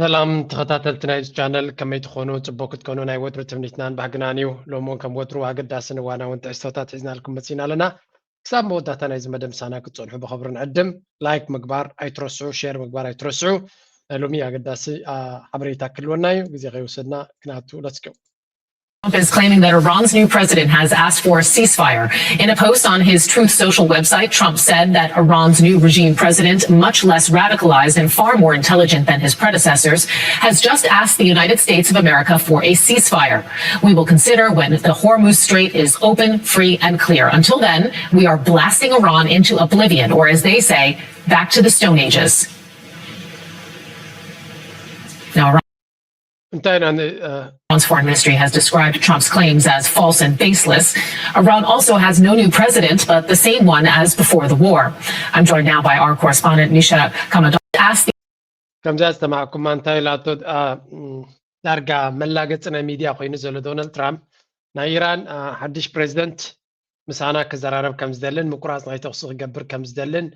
ሰላም ተኸታተልቲ ናይዚ ቻነል፣ ከመይ ትኾኑ? ጽቡቅ ክትኮኑ ናይ ወትሩ ትምኒትናን ባህግናን እዩ። ሎሚ እውን ከም ወትሩ ኣገዳስን እዋናውን ትሕዝቶታት ሒዝናልኩም መጺና ኣለና። ክሳብ መወዳእታ ናይዚ መደብ ምሳና ክትጸንሑ ብኸብሪ ንዕድም። ላይክ ምግባር ኣይትረስዑ፣ ሼር ምግባር ኣይትረስዑ። ናይ ሎሚ ኣገዳሲ ሓበሬታ ክህልወና እዩ። ግዜ ከይወሰድና ክናቱ። Let's go. Trump is claiming that Iran's new president has asked for a ceasefire. In a post on his Truth Social website, Trump said that Iran's new regime president, much less radicalized and far more intelligent than his predecessors, has just asked the United States of America for a ceasefire. We will consider when the Hormuz Strait is open, free, and clear. Until then, we are blasting Iran into oblivion, or as they say, back to the Stone Ages. Now, Iran እንታይ ኢና ን- እ፣ Iran's foreign ministry has described Trump's claims as false and baseless. Iran also has no new president, but the same one as before the war. I'm joined now by our correspondent, Nisha Kamadon. Asked the ከምዛ ዝተማዕኩማ እንታይ ኢላቶ? እ፣ ም፣ ዳርጋ መላገፂ ናይ ሚድያ ኮይኑ ዘሎ ዶናልድ ትራምፕ፣ ናይ ኢራን እ፣ ሓድሽ ፕሬዚደንት ምሳና ክዘራረብ ከም ዝደልን ምቁራፅ ናይ ተኩሲ ክገብር ከም ዝደልን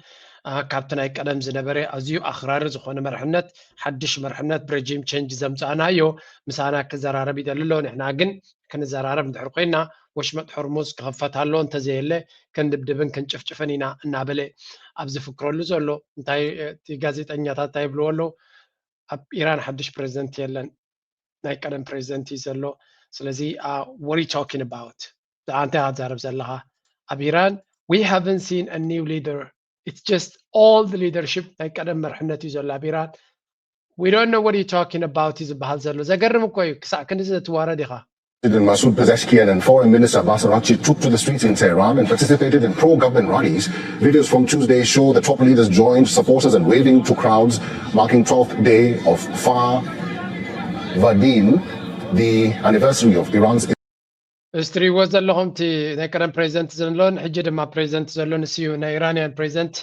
እ፣ ካብቲ ናይ ቀደም ዝነበረ ኣዝዩ ኣኽራሪ ዝኾነ መርሕነት ሓድሽ መርሕነት ብሬጂም ቸንጅ ዘምፃእናዮ ምሳና ክዘራረብ ይደሊ ኣሎ። ንሕና ግን ክንዘራረብ እንድሕር ኮይና ወሽመጥ ሆርሙዝ ክኽፈት ኣሎ፣ እንተዘየለ ክንድብድብን ክንጭፍጭፍን ኢና እናበለ ኣብ ዝፍክረሉ ዘሎ። እንታይ እቲ ጋዜጠኛታት እንታይ ይብልዎ ኣለዉ? ኣብ ኢራን ሓድሽ ፕሬዚደንት የለን፣ ናይ ቀደም ፕሬዚደንት እዩ ዘሎ። ስለዚ what are you talking about? እንታይ ትዛረብ ዘለኻ? ኣብ ኢራን we haven't seen a new leader, it's just old leadership፣ ናይ ቀደም መርሕነት እዩ ዘሎ ኣብ ኢራን። We don't know what you talking about እዩ ዝበሃል ዘሎ። ዘገርም እኮ እዩ። ክሳዕ ክንዲ ዘትዋረድ ኢኻ። President Masoud Pezeshkian and Foreign Minister Abbas Araghchi took to the streets in Tehran and participated in pro-government rallies. Videos from Tuesday show the top leaders joined supporters and waving to crowds, marking twelfth day of Far Vadin, the anniversary of Iran's እዚ ትሪእዎ ዘለኹም እቲ ናይ ቀደም ፕሬዚደንት ዘሎን ሕጂ ድማ ፕሬዚደንት ዘሎ ንሱ እዩ፣ ናይ ኢራንያን ፕሬዚደንት።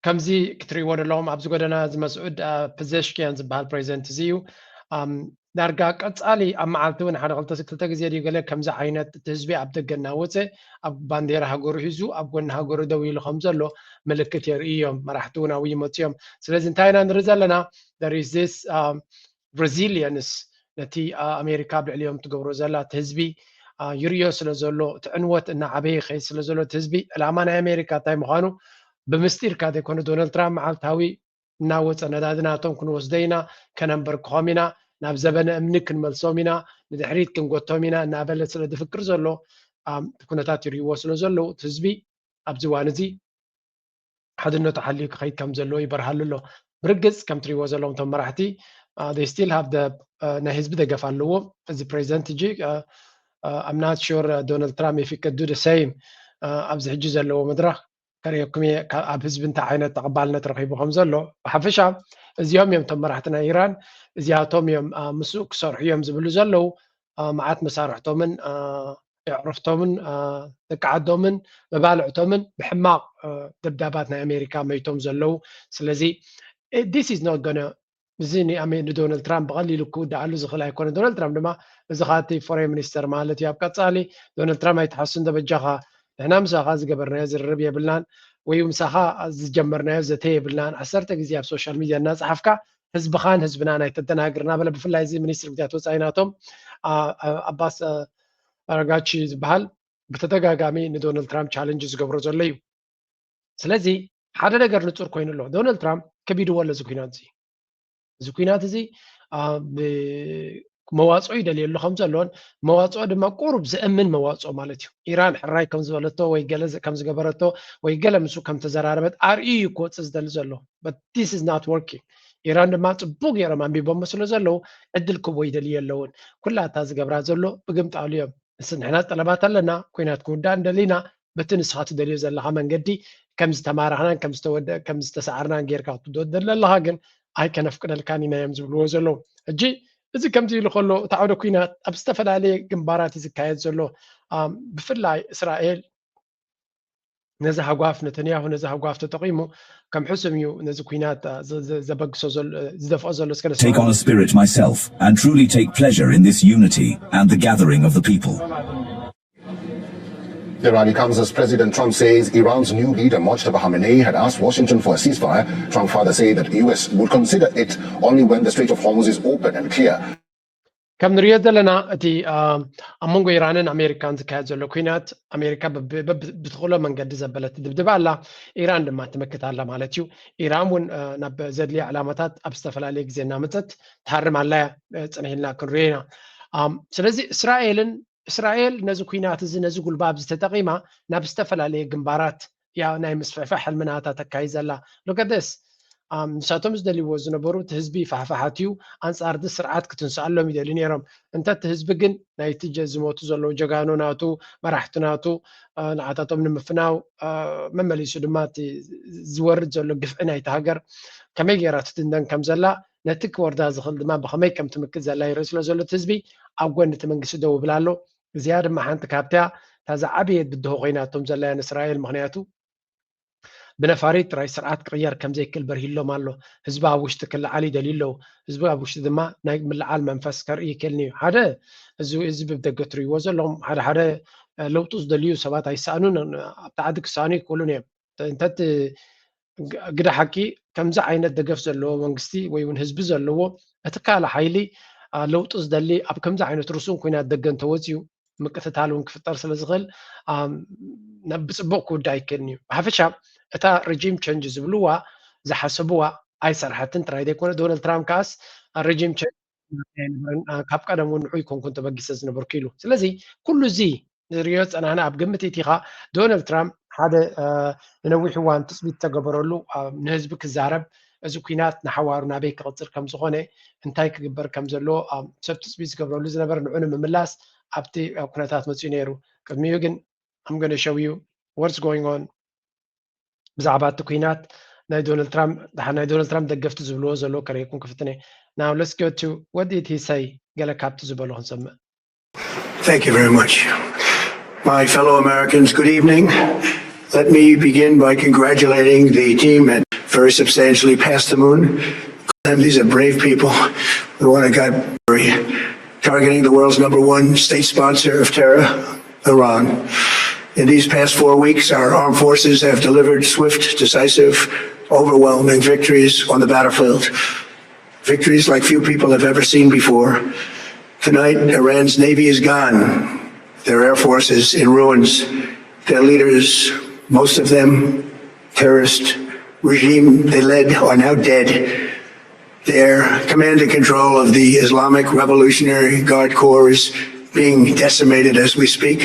ከምዚ ክትሪእዎ ዘለኹም ኣብዚ ጎደና እዚ መስዑድ ፕዘሽኪያን ዝበሃል ፕሬዚደንት እዚ እዩ። ዳርጋ ቀፃሊ ኣብ መዓልቲ እውን ሓደ ክልተ ክልተ ግዜ ድዩ ገለ ከምዚ ዓይነት እቲ ህዝቢ ኣብ ደገ እናወፀ ኣብ ባንዴራ ሃገሩ ሒዙ ኣብ ጎኒ ሃገሩ ደው ኢሉ ከም ዘሎ ምልክት የርኢ እዮም። መራሕቲ እውን ኣብኡ ይመፁ እዮም። ስለዚ እንታይ ኢና ንርኢ ዘለና? There is this resilience ነቲ ኣሜሪካ ኣብ ልዕሊኦም ትገብሮ ዘላ እቲ ህዝቢ ይርእዮ ስለ ዘሎ፣ እቲ ዕንወት እናዓበየ ይኸይድ ስለ ዘሎ፣ እቲ ህዝቢ ዕላማ ናይ ኣሜሪካ እንታይ ምዃኑ ብምስጢር ካብ ዘይኮነ ዶናልድ ትራምፕ መዓልታዊ እናወፀ ነዳዲ ናቶም ክንወስዶ ኢና፣ ከነንበርክኾም ኢና፣ ናብ ዘበነ እምኒ ክንመልሶም ኢና፣ ንድሕሪት ክንጎቶም ኢና እናበለ ስለ ዝፍክር ዘሎ እቲ ኩነታት ይርእይዎ ስለ ዘለዉ እቲ ህዝቢ ኣብዚ እዋን እዚ ሓድነቱ ሓልዩ ክኸይድ ከም ዘለዎ ይበርሃሉ ኣሎ። ብርግፅ ከም ትሪእዎ ዘለኹም እቶም መራሕቲ they still have the ናይ ህዝቢ ደገፍ ኣለዎም። እዚ ፕሬዚደንት ሕጂ I'm not sure Donald Trump if he could do the same ኣብዚ ሕጂ ዘለዎ መድረኽ ከርእየኩም እየ ካብ- ኣብ ህዝቢ እንታይ ዓይነት ተቐባልነት ረኺቡ ከም ዘሎ። ብሓፈሻ እዚኦም እዮም እቶም መራሕቲ ናይ ኢራን፣ እዚኣቶም እዮም ምስኡ ክሰርሑ እዮም ዝብሉ ዘለዉ። መዓት መሳርሕቶምን የዕርፍቶምን ደቂ ዓዶምን መባልዕቶምን ብሕማቕ ደብዳባት ናይ ኣሜሪካ መይቶም ዘለዉ። ስለዚ this is not gonna እዚ ንዶናልድ ትራምፕ ብቐሊሉ ክውድኣሉ ዝኽእል ኣይኮነ። ዶናልድ ትራምፕ ድማ እዚ ኻቲ ፎሬን ሚኒስተር ማለት እዩ። ኣብ ቀፃሊ ዶናልድ ትራምፕ ኣይትሓሱ እንዶ በጃኻ፣ ንሕና ምሳኻ ዝገበርናዮ ዝርርብ የብልናን ወይ ምሳኻ ዝጀመርናዮ ዘተ የብልናን። ዓሰርተ ግዜ ኣብ ሶሻል ሚድያ እናፀሓፍካ ህዝብኻን ህዝብናን ኣይተደናግር እናበለ ብፍላይ እዚ ሚኒስትር ጉዳያት ወፃኢ ናቶም ኣባስ ኣረጋቺ ዝበሃል ብተደጋጋሚ ንዶናልድ ትራምፕ ቻለንጅ ዝገብሮ ዘሎ እዩ። ስለዚ ሓደ ነገር ንፁር ኮይኑ ኣሎ። ዶናልድ ትራምፕ ከቢድዎ ኣሎ እዚ ኩናት እዚ። እዚ ኩናት እዚ መዋፅኦ ይደልየሉ ከም ዘሎን መዋፅኦ ድማ ቁሩብ ዘእምን መዋፅኦ ማለት እዩ። ኢራን ሕራይ ከም ዝበለቶ ወይ ገለ ከም ዝገበረቶ ወይ ገለ ምስኡ ከም ተዘራረበት ኣርእዩ እዩ ክወፅእ ዝደሊ ዘሎ። This is not working። ኢራን ድማ ፅቡቅ ገይሮም ኣንቢቦሞ ስለ ዘለዉ ዕድል ክቦ ይደልዩ ኣለውን። ኩላታ ዝገብራ ዘሎ ብግምጣሉ እዮም። ንስ ንሕና ጠለባት ኣለና፣ ኩናት ክውዳእ እንደሊና፣ በቲ ንስኻ ትደልዮ ዘለኻ መንገዲ ከም ዝተማረኽናን ከም ዝተወደ ከም ዝተሰዓርናን ጌርካ ክትወደለ ኣለኻ፣ ግን ኣይከነፍቅደልካን ኢና እዮም ዝብልዎ ዘለዉ። ሕጂ እዚ ከምዚ ኢሉ ከሎ እቲ ዓውደ ኩናት ኣብ ዝተፈላለየ ግንባራት እዩ ዝካየድ ዘሎ። ብፍላይ እስራኤል ነዚ ሃጓፍ ነተንያሁ ነዚ ሃጓፍ ተጠቒሙ ከም ሕሱም እዩ ነዚ ኩናት ዘበግሶ ዝደፍኦ ዘሎ። እስከ take on a spirit myself and truly take pleasure in this unity and the gathering of the people. The rally comes as President Trump says Iran's new leader, Mojtaba Khamenei, had asked Washington for a ceasefire. Trump further said that U S would consider it only when the Strait of Hormuz is open and clear. ከም ንሪኦ ዘለና እቲ ኣብ መንጎ ኢራንን ኣሜሪካን ዝካየድ ዘሎ ኩናት ኣሜሪካ ብትኽእሎ መንገዲ ዘበለት ድብድብ ኣላ። ኢራን ድማ ትምክት ኣላ ማለት እዩ። ኢራን እውን ናብ ዘድልያ ዕላማታት ኣብ ዝተፈላለየ ግዜ እናመፀት ትሃርም ኣላያ። ፅንሒልና ክንሪኦ ኢና። ስለዚ እስራኤልን እስራኤል ነዚ ኩናት እዚ ነዚ ጉልባብ ዝተጠቒማ ናብ ዝተፈላለየ ግንባራት ያ ናይ ምስፍሕፋሕ ሕልምናታ ተካይ ዘላ። ሎከደስ ንሳቶም ዝደልይዎ ዝነበሩ እቲ ህዝቢ ይፋሕፋሓት እዩ። ኣንፃር እዚ ስርዓት ክትንስኣሎም ይደልዩ ነይሮም። እንተ እቲ ህዝቢ ግን ናይቲ ዝሞቱ ዘለዉ ጀጋኑ ናቱ መራሕቲ ናቱ ንዓታቶም ንምፍናው መመሊሱ ድማ እቲ ዝወርድ ዘሎ ግፍዒ ናይቲ ሃገር ከመይ ገይራ ትድንደን ከም ዘላ ነቲ ክወርዳ ዝኽእል ድማ ብኸመይ ከም ትምክት ዘላ ይርኢ ስለ ዘሎ እቲ ህዝቢ ኣብ ጎኒ እቲ መንግስቲ ደው ይብል ኣሎ። እዚኣ ድማ ሓንቲ ካብቲያ እታ ዝዓበየት ብድሆ ኮይናቶም ዘላያ ንእስራኤል። ምኽንያቱ ብነፋሪት ጥራይ ስርዓት ክቕየር ከም ዘይክእል በርሂሎም ኣሎ። ህዝቢ ኣብ ውሽጢ ክለዓል ይደልዩ ኣለዉ። ህዝቢ ኣብ ውሽጢ ድማ ናይ ምልዓል መንፈስ ከርኢ ይክእልኒ እዩ። ሓደ እዚ እዚ ብደገ ትርእይዎ ዘለኹም ሓደ ሓደ ለውጡ ዝደልዩ ሰባት ኣይሰኣኑን ኣብቲ ዓዲ ክሰኣኑ ይክእሉን እዮም። እንተቲ ግደ ሓቂ ከምዚ ዓይነት ደገፍ ዘለዎ መንግስቲ ወይ እውን ህዝቢ ዘለዎ እቲ ካልእ ሓይሊ ለውጢ ዝደሊ ኣብ ከምዚ ዓይነት ርሱን ኩናት ደገ እንተወፅዩ ምቅትታል እውን ክፍጠር ስለ ዝኽእል ብፅቡቅ ክውዳ ኣይክእልን እዩ። ብሓፈሻ እታ ሪጂም ቸንጅ ዝብልዋ ዝሓሰብዋ ኣይሰርሐትን ጥራይ ዘይኮነ ዶናልድ ትራምፕ ከዓስ ሪጂም ቸንጅ ካብ ቀደም እውን ንዑ ይኮንኩን ተበጊሰ ዝነበርኩ ኢሉ። ስለዚ ኩሉ እዚ ንሪኦ ዝፀናሕና ኣብ ግምት እቲኻ ዶናልድ ትራምፕ ሓደ ንነዊሕ እዋን ትፅቢት ዝተገበረሉ ንህዝቢ ክዛረብ እዚ ኩናት ንሓዋሩ ናበይ ክቕፅል ከም ዝኾነ እንታይ ክግበር ከም ዘለዎ ሰብ ትፅቢት ዝገብረሉ ዝነበረ ንዑ ንምምላስ ኣብቲ ኩነታት መፅኡ ነይሩ። ቅድሚኡ ግን I'm gonna show you what's going on ብዛዕባ እቲ ኩናት ናይ ዶናልድ ትራምፕ ደሓር ናይ ዶናልድ ትራምፕ ደገፍቲ ዝብልዎ ዘለዉ ከርእየኩም ክፍትን እየ። Now let's go to what did he say? ገለ ካብቲ ዝበሎ ክንሰምዕ። Thank you very much. My fellow Americans, good evening. Let me begin by congratulating the team at very substantially past the moon. And these are brave people. We want to got targeting the world's number one state sponsor of terror, Iran. In these past four weeks, our armed forces have delivered swift, decisive, overwhelming victories on the battlefield. Victories like few people have ever seen before. Tonight, Iran's navy is gone. Their air force is in ruins. Their leaders, most of them terrorist regime they led, are now dead. Their command and control of the Islamic Revolutionary Guard Corps is being decimated as we speak.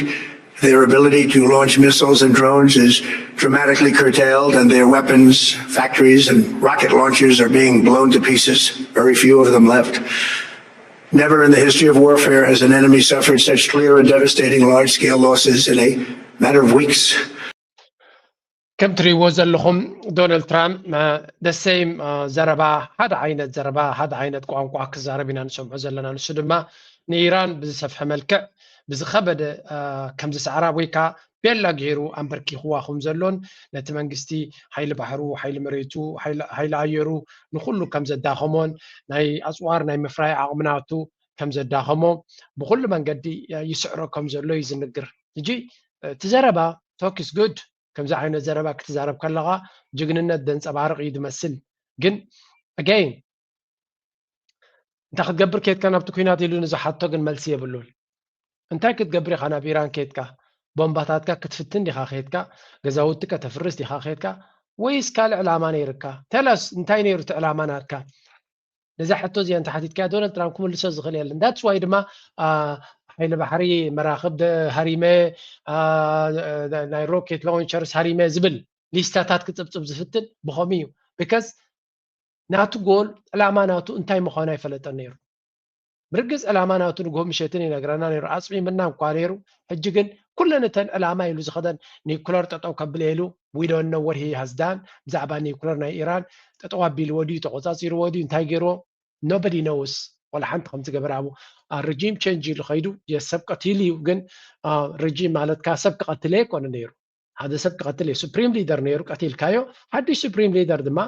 Their ability to launch missiles and drones is dramatically curtailed, and their weapons factories and rocket launchers are being blown to pieces, very few of them left. Never in the history of warfare has an enemy suffered such clear and devastating large scale losses in a matter of weeks. ከም ትሪእዎ ዘለኹም ዶናልድ ትራምፕ ደሰይም ዘረባ ሓደ ዓይነት ዘረባ ሓደ ዓይነት ቋንቋ ክዛረብ ኢና ንሰምዖ ዘለና። ንሱ ድማ ንኢራን ብዝሰፍሐ መልክዕ ብዝኸበደ ከም ዝሰዕራ ወይ ከዓ ቤላ ገይሩ ኣንበርኪኽዋ ከም ዘሎን ነቲ መንግስቲ ሓይሊ ባሕሩ፣ ሓይሊ መሬቱ፣ ሓይሊ ኣየሩ ንኹሉ ከም ዘዳኸሞን ናይ ኣፅዋር ናይ ምፍራይ ዓቕሚ ናቱ ከም ዘዳኸሞ ብኩሉ መንገዲ ይስዕሮ ከም ዘሎ እዩ ዝንግር። ሕጂ እቲ ዘረባ talk is good ከምዚ ዓይነት ዘረባ ክትዛረብ ከለኻ ጅግንነት ዘንፀባርቕ እዩ ዝመስል። ግን again እንታይ ክትገብር ከድካ ናብቲ ኩናት ኢሉ ንዝሓቶ ግን መልሲ የብሉን። እንታይ ክትገብር ኢኻ ናብ ኢራን ከድካ? ቦምባታትካ ክትፍትን ዲኻ ከድካ? ገዛውቲ ከተፍርስ ዲኻ ከድካ? ወይስ ካልእ ዕላማ ነይርካ? ተላስ እንታይ ነይሩ እቲ ዕላማ ናትካ? ነዛ ሕቶ እዚኣ እንተሓቲትካያ ዶናልድ ትራምፕ ክምልሶ ዝኽእል የለን። That's why ድማ ሓይሊ ባሕሪ መራኽብ ሃሪመ ናይ ሮኬት ላውንቸርስ ሃሪመ ዝብል ሊስታታት ክፅብፅብ ዝፍትን ብኸምኡ እዩ። Because ናቱ ጎል ዕላማ ናቱ እንታይ ምዃኑ ኣይፈለጠን ነይሩ። ብርግፅ ዕላማ ናቱ ንግሆ ምሸትን ይነግረና ነይሩ፣ ኣፅሚምና እንኳ ነይሩ። ሕጂ ግን ኩለን እተን ዕላማ ኢሉ ዝኸደን ኒኩለር ጠጠው ከብል ኢሉ we don't know what he has done ብዛዕባ ኒኩለር ናይ ኢራን ጠጠው ኣቢልዎ ድዩ ተቆፃፂርዎ ድዩ እንታይ ገይርዎ nobody knows። ወላ ሓንቲ ከም ዝገበረ ኣብኡ regime change ኢሉ ከይዱ የሰብ ቀቲሉ እዩ። ግን regime ማለት ከዓ ሰብ ክቐትል ኣይኮነ ነይሩ ሓደ ሰብ ክቐትል እዩ። Supreme leader ነይሩ ቀቲልካዮ። ሓድሽ Supreme leader ድማ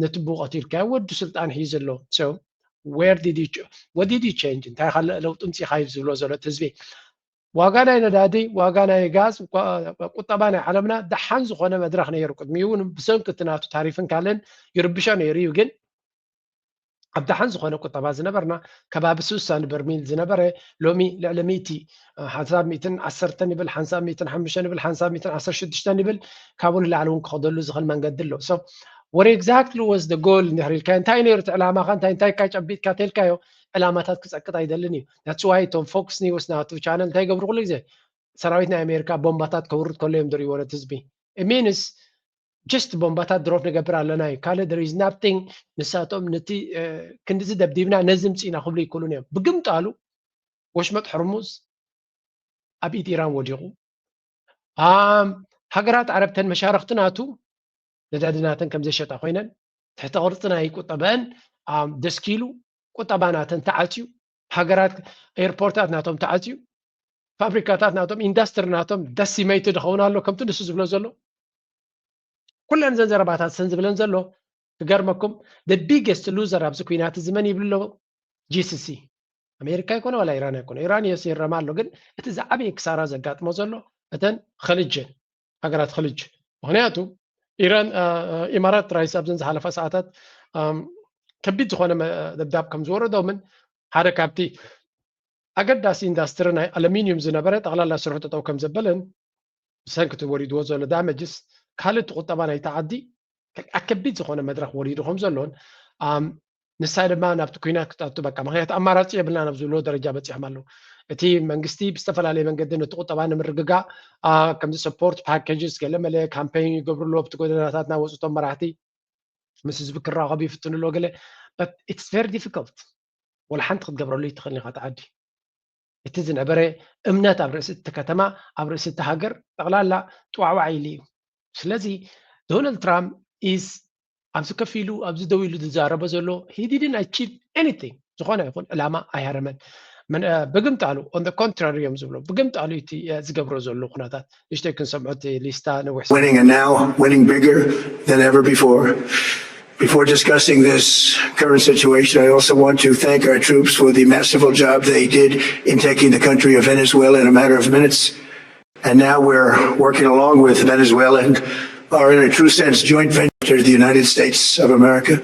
ነቲ ብኡ ቀቲልካዮ ወዲ ስልጣን ሒዙ ኣሎ። So where did you what did you change እንታይ ካልእ ለውጢ ምፂኻ እዩ ዝብሎ ዘሎ እቲ ህዝቢ። ዋጋ ናይ ነዳዲ፣ ዋጋ ናይ ጋዝ፣ ቁጠባ ናይ ዓለምና ደሓን ዝኾነ መድረኽ ነይሩ። ቅድሚኡ እውን ብሰንኪ እቲ ናቱ ታሪፍን ካልእን ይርብሾ ነይሩ እዩ። ግን ኣብ ደሓን ዝኾነ ቁጠባ ዝነበርና ከባቢ ስሳ ንበርሚል ዝነበረ ሎሚ ልዕሊ ሚእቲ፣ ሓንሳብ ሚእትን ዓሰርተን ይብል፣ ሓንሳብ ሚእትን ሓሙሽተን ይብል፣ ሓንሳብ ሚእትን ዓሰርተ ሽዱሽተን ይብል፣ ካብኡ ንላዕሊ እውን ክኸደሉ ዝኽእል መንገዲ ኣሎ። So what exactly was the goal እንድሕር ኢልካዮ፣ እንታይ ነይሩ እቲ ዕላማኻ፣ እንታይ እንታይ ካ ጨቢጥካ ተልካዮ፣ ዕላማታት ክጸቅጥ ኣይደልን እዩ። That's why እቶም ፎክስ ኒውስ ናቱ ቻነል እንታይ ይገብሩ ኩሉ ግዜ፣ ሰራዊት ናይ ኣሜሪካ ቦምባታት ከውርድ ከሎ እዮም ዝርእይዎ ነቲ ህዝቢ። It means just ቦምባታት ድሮፕ ንገብር ኣለና እዩ። ካልእ there is nothing። ንሳቶም ነቲ ክንዲዚ ደብዲብና ነዚ ምፅእና ክብሉ ይክእሉን እዮም። ብግምጣሉ ወሽመጥ ሕርሙዝ ኣብ ኢድ ኢራን ወዲቑ። ሃገራት ዓረብተን መሻርክቲ ናቱ ነዳዲ ናተን ከም ዘሸጣ ኮይነን፣ ትሕተ ቅርፂ ናይ ቁጠበአን ደስኪሉ፣ ቁጠባ ናተን ተዓፅዩ፣ ሃገራት ኤርፖርታት ናቶም ተዓፅዩ፣ ፋብሪካታት ናቶም፣ ኢንዳስትሪ ናቶም ደሲመይትድ ክኸውን ኣሎ ከምቲ ንሱ ዝብሎ ዘሎ። ኩለን ዘን ዘረባታት ሰን ዝብለን ዘሎ ክገርመኩም፣ the biggest loser ኣብዚ ኩናት እዚ መን ይብሉ ኣለዉ? ጂሲሲ። ኣሜሪካ ይኮነ ዋላ ኢራን ኣይኮነ፣ ኢራን የስ ይረማ ኣሎ። ግን እቲ ዝዓበየ ክሳራ ዘጋጥሞ ዘሎ እተን ኸልጅ፣ ሃገራት ኸልጅ። ምክንያቱ ኢራን፣ ኢማራት ራይስ ኣብዘን ዝሓለፋ ሰዓታት ከቢድ ዝኾነ ደብዳብ ከም ዝወረዶምን ሓደ ካብቲ ኣገዳሲ ኢንዳስትሪ ናይ ኣለሚንዩም ዝነበረ ጠቕላላ ስርሑ ጠጠው ከም ዘበለን ብሰንኪ እቲ ወሪድዎ ዘሎ ዳመጅስ ካልእ እቲ ቁጠባ ናይቲ ዓዲ ኣከቢድ ዝኾነ መድረኽ ወሪዱ ከም ዘሎን ንሳ ድማ ናብቲ ኩናት ክትኣቱ በቃ ምክንያቱ ኣማራፂ የብልና ናብ ዝብሎ ደረጃ በፂሖም ኣለዉ። እቲ መንግስቲ ብዝተፈላለየ መንገዲ ነቲ ቁጠባ ንምርግጋእ ከምዚ ሰፖርት ፓኬጅስ ገለመለ ካምፔን ይገብሩ ኣለዎ ኣብቲ ጎደናታት እናወፁ እቶም መራሕቲ ምስ ህዝቢ ክራኸቡ ይፍትኑ ኣለዎ ገለ but it's very difficult። ወላ ሓንቲ ክትገብረሉ ይትኽእል ኢኻ ተዓዲ እቲ ዝነበረ እምነት ኣብ ርእሲ እቲ ከተማ ኣብ ርእሲ እቲ ሃገር ጠቕላላ ጥዋዕዋዕ ኢሉ እዩ። ስለዚ ዶናልድ ትራምፕ ኢስ ኣብዚ ከፍ ኢሉ ኣብዚ ደው ኢሉ ዝዛረቦ ዘሎ he didn't achieve anything። ዝኾነ ይኹን ዕላማ ኣይሃረመን። ብግምጣሉ on the contrary እዮም ዝብሎ ብግምጣሉ እቲ ዝገብሮ ዘሎ ኩነታት ንሽተይ ክንሰምዖ እቲ ሊስታ ነዊሕ winning and now winning bigger than ever before. Before discussing this current situation, I also want to thank our troops for the masterful job they did in taking the country of Venezuela in a matter of minutes. And now we're working along with Venezuela and are, in a true sense, joint venture to the United States of America.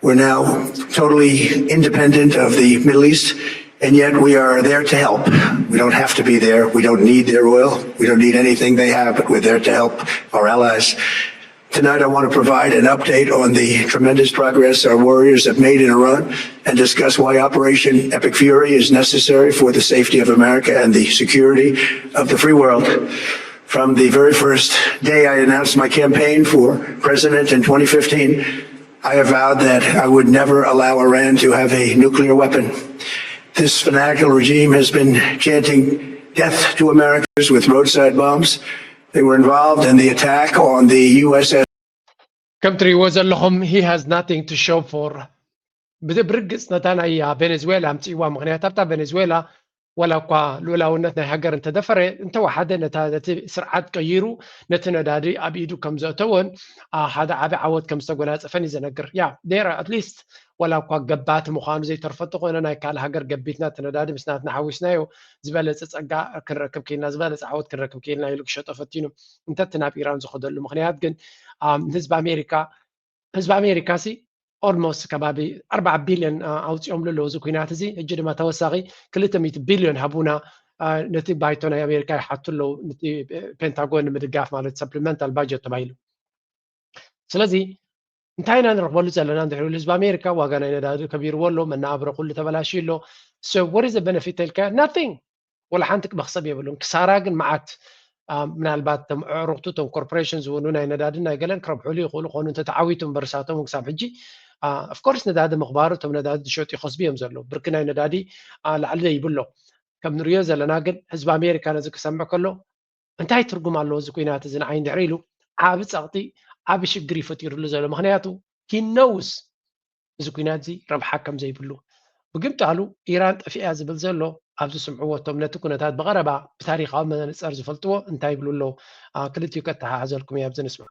We're now totally independent of the Middle East, and yet we are there to help. We don't have to be there. We don't need their oil. We don't need anything they have, but we're there to help our allies. Tonight, I want to provide an update on the tremendous progress our warriors have made in Iran and discuss why Operation Epic Fury is necessary for the safety of America and the security of the free world. From the very first day I announced my campaign for president in twenty fifteen, I have vowed that I would never allow Iran to have a nuclear weapon. This fanatical regime has been chanting death to Americans with roadside bombs. They were involved in the attack on the U S S. ከም ትሪእዎ ዘለኹም he has nothing to show for ብርግፅ ነታ ናይ ቬኔዝዌላ ኣምፅእዋ ምክንያት ኣብታ ቬኔዝዌላ ዋላ እኳ ልኡላውነት ናይ ሃገር እንተደፈረ እንተወሓደ ነቲ ስርዓት ቀይሩ ነቲ ነዳዲ ኣብ ኢዱ ከም ዘእተወን ሓደ ዓቢ ዓወት ከም ዝተጎናፀፈን እዩ ዘነግር። ያ there at least ዋላ እኳ ገባቲ ምዃኑ ዘይተርፈ እንተኾነ ናይ ካልእ ሃገር ገቢትና እቲ ነዳዲ ምስ ናትና ሓዊስናዮ ዝበለፀ ፀጋ ክንረክብ ክኢልና ዝበለፀ ዓወት ክንረክብ ክኢልና ኢሉ ክሸጦ ፈቲኑ እንተ እቲ ናብ ኢራን ዝኸደሉ ምክንያት ግን ንህዝቢ ኣሜሪካ ህዝቢ ኣሜሪካ ሲ almost ከባቢ ኣርባዓ ቢልዮን ኣውፂኦምሉ ኣለዉ እዚ ኩናት እዚ ሕጂ ድማ ተወሳኺ ክልተ ሚእቲ ቢልዮን ሃቡና ነቲ ባይቶ ናይ ኣሜሪካ ይሓቱ ኣለዉ ነቲ ፔንታጎን ንምድጋፍ ማለት supplemental budget ተባሂሉ ስለዚ እንታይ ኢና ንረኽበሉ ዘለና እንድሕር ህዝቢ ኣሜሪካ ዋጋ ናይ ነዳዲ ከቢርዎ ኣሎ መናብሮ ኩሉ ተበላሽዩ ኣሎ so what is the benefit ተልካ nothing ወላ ሓንቲ መኽሰብ የብሉን ክሳራ ግን መዓት ምናልባት ቶም ኣዕሩኽቱ ቶም ኮርፖሬሽን ዝውኑ ናይ ነዳድን ናይ ገለን ክረብሑሉ ይኽእሉ ኮኑ እንተተዓዊቱ እምበር ሳቶም ክሳብ ሕጂ of course ነዳዲ ምኽባሩ ቶም ነዳዲ ዝሸጡ ይኸስቡ እዮም ዘለዉ ብርኪ ናይ ነዳዲ ላዕሊ ይብሎ ከም ንሪኦ ዘለና ግን ህዝቢ ኣሜሪካ ነዚ ክሰምዕ ከሎ እንታይ ትርጉም ኣለዎ እዚ ኩናት እዚ ንዓይ እንድሕር ኢሉ ዓቢ ጸቕጢ ዓቢ ሽግር እዩ ፈጢሩሉ ዘሎ ምኽንያቱ he knows እዚ ኩናት እዚ ረብሓ ከም ዘይብሉ ብግምጣሉ ኢራን ጠፊኣ ዝብል ዘሎ ኣብዚ ስምዕዎ እቶም ነቲ ኩነታት ብቐረባ ብታሪኻዊ መነፀር ዝፈልጥዎ እንታይ ይብሉ ኣለዉ ክልቲኡ ከተሓሓዘልኩም እየ ኣብዚ ንስማዕ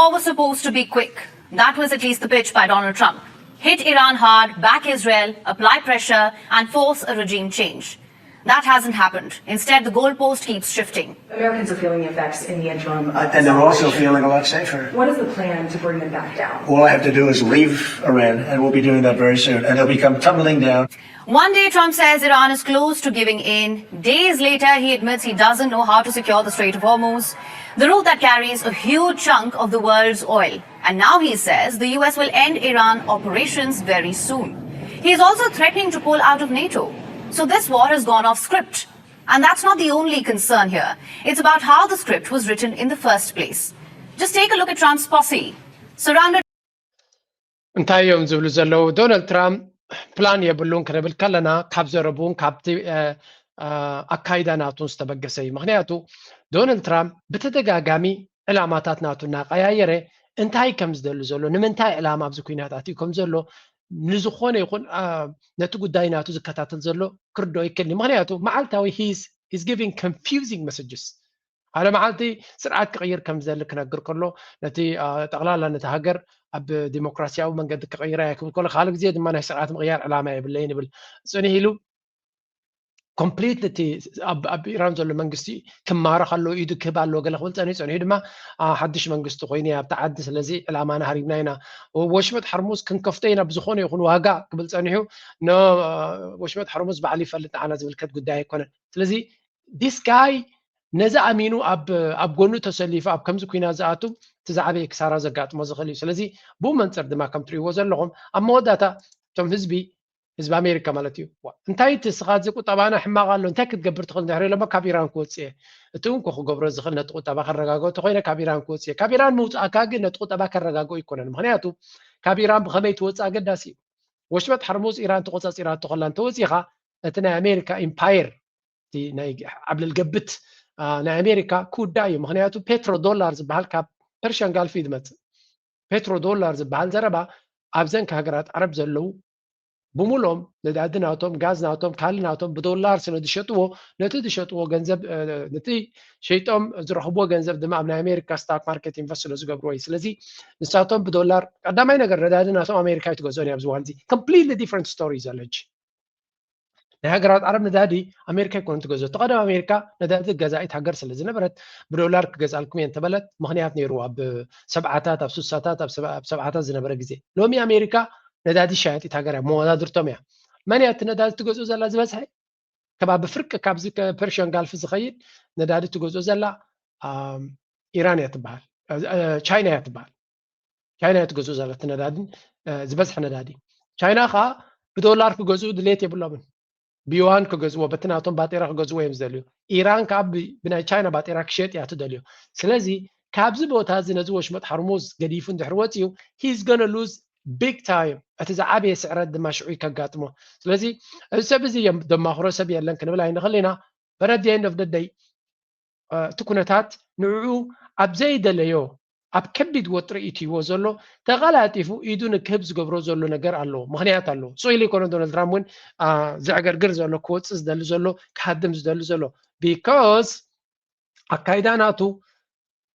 All was supposed to be quick. That was at least the pitch by Donald Trump. Hit Iran hard, back Israel, apply pressure, and force a regime change. That hasn't happened. Instead, the goalpost keeps shifting. Americans are feeling the effects in the interim. And they're also feeling a lot safer. What is the plan to bring them back down? All I have to do is leave Iran, and we'll be doing that very soon. And they'll become tumbling down. One day, Trump says Iran is close to giving in. Days later, he admits he doesn't know how to secure the Strait of Hormuz, the route that carries a huge chunk of the world's oil. And now he says the U S will end Iran operations very soon. He is also threatening to pull out of NATO. So this war has gone off script. And that's not the only concern here. It's about how the script was written in the first place. Just take a look at Trump's posse, surrounded እንታይ እዮም ዝብሉ ዘለዉ? ዶናልድ ትራምፕ ፕላን የብሉን ክንብል ከለና ካብ ዘረቡን ካብቲ ኣካይዳ ናቱን ዝተበገሰ እዩ። ምክንያቱ ዶናልድ ትራምፕ ብተደጋጋሚ ዕላማታት ናቱ እናቀያየረ እንታይ ከም ዝደሊ ዘሎ፣ ንምንታይ ዕላማ ኣብዚ ኩናት ኣትዩ ከም ዘሎ ንዝኾነ ይኹን ነቲ ጉዳይ ናቱ ዝከታተል ዘሎ ክርዶ ይክእል እዩ። ምክንያቱ መዓልታዊ he's giving confusing messages። ሓደ መዓልቲ ስርዓት ክቕይር ከም ዝደሊ ክነግር ከሎ ነቲ ጠቕላላ ነቲ ሃገር ኣብ ዲሞክራሲያዊ መንገዲ ክቕይራ እየ ክብል ከሎ ካልእ ግዜ ድማ ናይ ስርዓት ምቕያር ዕላማ የብለይን ይብል። ጽንሕ ኢሉ ኮምፕሊት እቲ ኣብ ኢራን ዘሎ መንግስቲ ክማረኽ ኣለዎ ኢዱ ክህብ ኣለዎ ገለ ክብል ጸኒሑ ጸኒሑ ድማ ሓድሽ መንግስቲ ኮይኑ ኣብቲ ዓዲ ስለዚ ዕላማና ሃሪምና ኢና ወሽመጥ ሓርሙዝ ክንከፍቶ ኢና ብዝኾነ ይኹን ዋጋ ክብል ጸኒሑ። ወሽመጥ ሓርሙዝ ባዕሉ ይፈልጥ ንዓና ዝምልከት ጉዳይ ኣይኮነን። ስለዚ this guy ነዚ ኣሚኑ ኣብ ጎኑ ተሰሊፉ ኣብ ከምዚ ኩናት ዝኣቱ እቲ ዝዓበየ ክሳራ ዘጋጥሞ ዝኽእል እዩ። ስለዚ ብኡ መንፅር ድማ ከም ትሪእዎ ዘለኹም ኣብ መወዳእታ እቶም ህዝቢ ህዝቢ ኣሜሪካ ማለት እዩ እንታይ እቲ ስኻ እዚ ቁጠባና ሕማቕ ኣሎ እንታይ ክትገብር ትኽእል እንድሕር ኢሎሞ ካብ ኢራን ክወፅእ እየ እቲ እውን ክገብሮ ዝኽእል ነቲ ቁጠባ ከረጋግኦ እንተኮይነ ካብ ኢራን ክወፅእ እየ። ካብ ኢራን ምውፃእካ ግን ነቲ ቁጠባ ከረጋግኦ ኣይኮነን። ምክንያቱ ካብ ኢራን ብኸመይ ትወፅእ ኣገዳሲ እዩ። ወሽመጥ ሓርሙዝ ኢራን ተቆፃፂራቶ ከላ እንተወፂኻ እቲ ናይ ኣሜሪካ ኢምፓየር እቲ ናይ ዓብለል ገብት ናይ ኣሜሪካ ክውዳእ እዩ። ምክንያቱ ፔትሮ ዶላር ዝበሃል ካብ ፐርሽያን ጋልፍ እዩ ዝመፅእ። ፔትሮ ዶላር ዝበሃል ዘረባ ኣብዘን ሃገራት ዓረብ ዘለዉ ብምሎም ነዳዲ ናቶም ጋዝ ናቶም ካል ናቶም ብዶላር ስለ ዝሸጥዎ ነቲ ዝሸጥዎ ገንዘብ ነቲ ሸይጦም ዝረኽብዎ ገንዘብ ድማ ኣብ ናይ ኣሜሪካ ስታክ ማርኬት ኢንቨስት ስለ ዝገብርዎ እዩ። ስለዚ ንሳቶም ብዶላር ቀዳማይ ነገር ነዳዲ ናቶም ኣሜሪካ እዩ ትገዝኦ ኣብዚ ዋንዚ completely different story ዘሎ ሕጂ ናይ ሃገራት ዓረብ ነዳዲ ኣሜሪካ ይኮነ ትገዝኦ። እቲ ቀደም ኣሜሪካ ነዳዲ ገዛኢት ሃገር ስለ ዝነበረት ብዶላር ክገዝኣልኩም እየ እንተበለት ምክንያት ነይሩ ኣብ ሰብዓታት ኣብ ሱሳታት ኣብ ሰብዓታት ዝነበረ ግዜ። ሎሚ ኣሜሪካ ነዳዲ ሻያጢት ሃገር እያ፣ መወዳድርቶም እያ። መን እያ እቲ ነዳዲ ትገዝኦ ዘላ ዝበዝሐ? ከባቢ ፍርቂ ካብዚ ፐርሽን ጋልፍ ዝኸይድ ነዳዲ ትገዝኦ ዘላ ኢራን እያ ትበሃል፣ ቻይና እያ ትበሃል። ቻይና እያ ትገዝኡ ዘላ እቲ ነዳዲ ዝበዝሐ ነዳዲ። ቻይና ከዓ ብዶላር ክገዝኡ ድሌት የብሎምን። ብዩዋን ክገዝዎ በቲ ናቶም ባጤራ ክገዝዎ እዮም ዝደልዩ። ኢራን ከዓ ብናይ ቻይና ባጤራ ክሸጥ እያ ትደልዮ። ስለዚ ካብዚ ቦታ እዚ ነዚ ወሽመጥ ሓርሙዝ ገዲፉ እንድሕር ወፅዩ he's gonna lose big time። እቲ ዝዓበየ ስዕረት ድማ ሽዑ ከጋጥሞ። ስለዚ እዚ ሰብ እዚ ደማኽሮ ሰብ የለን ክንብል ኣይንኽእል ኢና። But at the end of the day እቲ ኩነታት ንዕኡ ኣብ ዘይደለዮ ኣብ ከቢድ ወጥሪ እትይዎ ዘሎ ተቐላጢፉ ኢዱ ንክህብ ዝገብሮ ዘሎ ነገር ኣለዎ፣ ምክንያት ኣለዎ። ስቕ ኢሉ ይኮነ ዶናልድ ትራምፕ እውን ዘዕገርግር ዘሎ ክወፅእ ዝደሊ ዘሎ ክሃድም ዝደሊ ዘሎ because ኣካይዳ ናቱ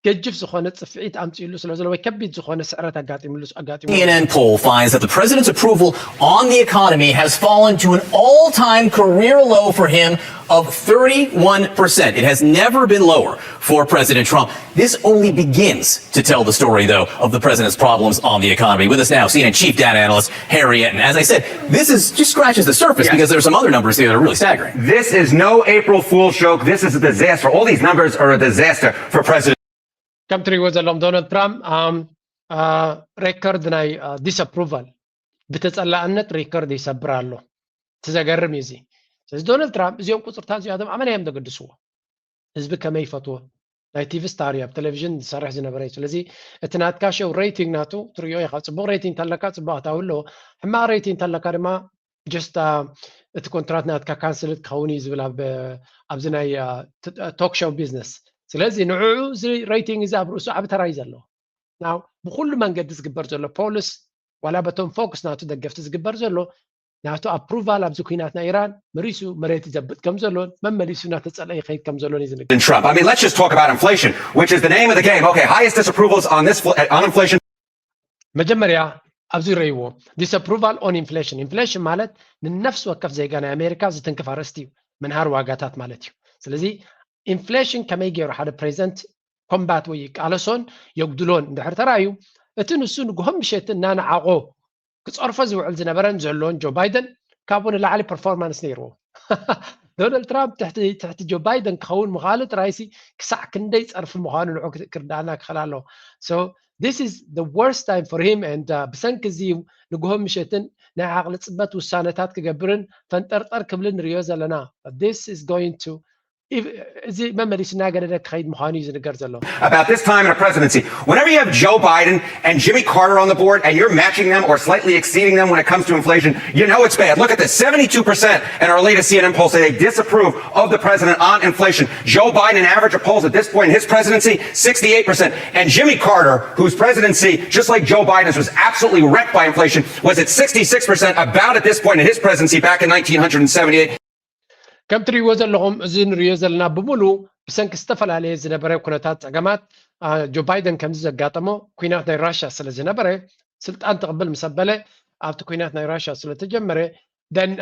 ገጅፍ ዝኾነ ፅፍዒት ኣምፅእሉ ስለ ዘሎ ወይ ከቢድ ዝኾነ ስዕረት ኣጋጢምሉ ኣጋጢሙ CNN poll finds that the president's approval on the economy has fallen to an all-time career low for him of thirty-one percent. It has never been lower for President Trump. This only begins to tell the story, though, of the president's problems on the economy. With us now, CNN chief data analyst Harry Enten. As I said, this is just scratches the surface because there's some other numbers here that are really staggering. This is no April Fool's joke. This is a disaster. All these numbers are a disaster for President. ከም ትሪእዎ ዘለኹም ዶናልድ ትራምፕ ሬከርድ ናይ ዲስኣፕሩቫል ብተፀላእነት ሬከርድ ይሰብር ኣሎ። እቲ ዘገርም እዩ እዚ። ስለዚ ዶናልድ ትራምፕ እዚኦም ቁፅርታት እዚኣቶም ኣመና እዮም ዘገድስዎ። ህዝቢ ከመይ ይፈትዎ? ናይ ቲቪ ስታር እዩ፣ ኣብ ቴሌቪዥን ዝሰርሕ ዝነበረ እዩ። ስለዚ እቲ ናትካ ሸው ሬቲንግ ናቱ ትሪኦ ኢኻ። ፅቡቕ ሬቲንግ ተለካ ፅቡቕ ኣታዊ ኣለዎ። ሕማቕ ሬቲንግ ተለካ ድማ ጀስት እቲ ኮንትራት ናትካ ካንስልድ ክኸውን እዩ ዝብል ኣብዚ ናይ ቶክ ሾው ቢዝነስ። ስለዚ ንዕኡ እዚ ሬቲንግ እዚ ኣብ ርእሱ ዓቢ ተራ እዩ ዘለዎ። ናው ብኩሉ መንገዲ ዝግበር ዘሎ ፖልስ ዋላ በቶም ፎክስ ናቱ ደገፍቲ ዝግበር ዘሎ ናቱ ኣፕሩቫል ኣብዚ ኩናት ናይ ኢራን መሪሱ መሬት ይዘብጥ ከም ዘሎን መመሊሱ እናተጸልአ ይኸይድ ከም ዘሎን እዩ ዝንገር። Trump. I mean, let's just talk about inflation, which is the name of the game. Okay, highest disapprovals on this on inflation. መጀመርያ ኣብዚ ረይዎ disapproval on inflation። ኢንፍሌሽን ማለት ንነፍሲ ወከፍ ዜጋ ናይ ኣሜሪካ ዝትንክፍ ኣርእስቲ እዩ። ምንሃር ዋጋታት ማለት እዩ። ስለዚ ኢንፍሌሽን ከመይ ገይሩ ሓደ ፕሬዚደንት ኮምባት ወይ ይቃለሶን የጉድሎን እንድሕር ተራእዩ፣ እቲ ንሱ ንግሆን ምሸትን እናነዓቆ ክፀርፎ ዝውዕል ዝነበረን ዘሎን ጆ ባይደን ካብኡ ንላዕሊ ፐርፎርማንስ ነይርዎ። ዶናልድ ትራምፕ ትሕቲ ትሕቲ ጆ ባይደን ክኸውን ምዃኑ ጥራይሲ ክሳዕ ክንደይ ፀርፊ ምዃኑ ንዑ ክርዳእና ክኽእል ኣለዎ። So this is the worst time for him and ብሰንኪ እዚ እዩ ንግሆን ምሸትን ናይ ዓቕሊ ፅበት ውሳነታት ክገብርን ፈንጠርጠር ክብልን ንሪኦ ዘለና። This is going to እዚ መመሊሱ እናገደደ ክኸይድ ምዃኑ እዩ ዝንገር ዘሎ። About this time in a presidency, whenever you have Joe Biden and Jimmy Carter on the board and you're matching them or slightly exceeding them when it comes to inflation, you know it's bad. Look at this, seventy-two percent in our latest C N N poll say they disapprove of the president on inflation. Joe Biden, an average of polls at this point in his presidency, sixty-eight percent. And Jimmy Carter, whose presidency, just like Joe Biden's, was absolutely wrecked by inflation, was at sixty-six percent about at this point in his presidency back in nineteen seventy-eight. ከም ትሪእዎ ዘለኹም እዚ ንሪኦ ዘለና ብምሉ ብሰንኪ ዝተፈላለየ ዝነበረ ኩነታት ፀገማት ጆ ባይደን ከምዚ ዘጋጠሞ ኩናት ናይ ራሽያ ስለ ዝነበረ ስልጣን ትቕብል ምስ ኣበለ ኣብቲ ኩናት ናይ ራሽያ ስለ ተጀመረ ደን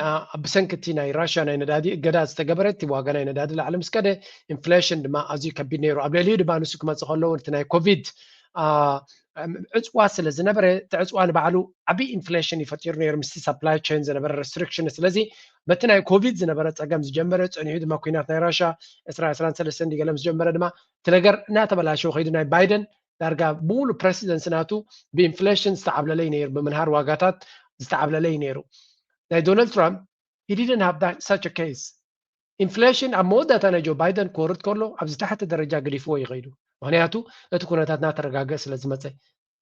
ብሰንኪ እቲ ናይ ራሽያ ናይ ነዳዲ እገዳ ዝተገበረ እቲ ዋጋ ናይ ነዳዲ ላዕሊ ምስ ከደ ኢንፍሌሽን ድማ ኣዝዩ ከቢድ ነይሩ። ኣብ ልዕሊኡ ድማ ንሱ ክመፅእ ከለዎ እቲ ናይ ኮቪድ ዕፅዋ ስለ ዝነበረ እቲ ዕፅዋ ንባዕሉ ዓብዪ ኢንፍሌሽን እዩ ፈጢሩ ነይሩ ምስቲ ሳፕላይ ቸን ዝነበረ ሬስትሪክሽን። ስለዚ በቲ ናይ ኮቪድ ዝነበረ ፀገም ዝጀመረ ፀኒሑ ድማ ኩናት ናይ ራሻ ዕስራ ዕስራን ሰለስተን ድገለ ምስ ጀመረ ድማ እቲ ነገር እናተበላሸው ከይዱ ናይ ባይደን ዳርጋ ብሙሉ ፕረሲደንሲ ናቱ ብኢንፍሌሽን ዝተዓብለለይ ነይሩ ብምንሃር ዋጋታት ዝተዓብለለይ ነይሩ። ናይ ዶናልድ ትራምፕ he didn't have such a case። ኢንፍሌሽን ኣብ መወዳእታ ናይ ጆ ባይደን ክወርድ ከሎ ኣብ ዝታሕተ ደረጃ ገዲፍዎ ይኸይዱ። ምክንያቱ እቲ ኩነታት እናተረጋገ ስለ ዝመፀ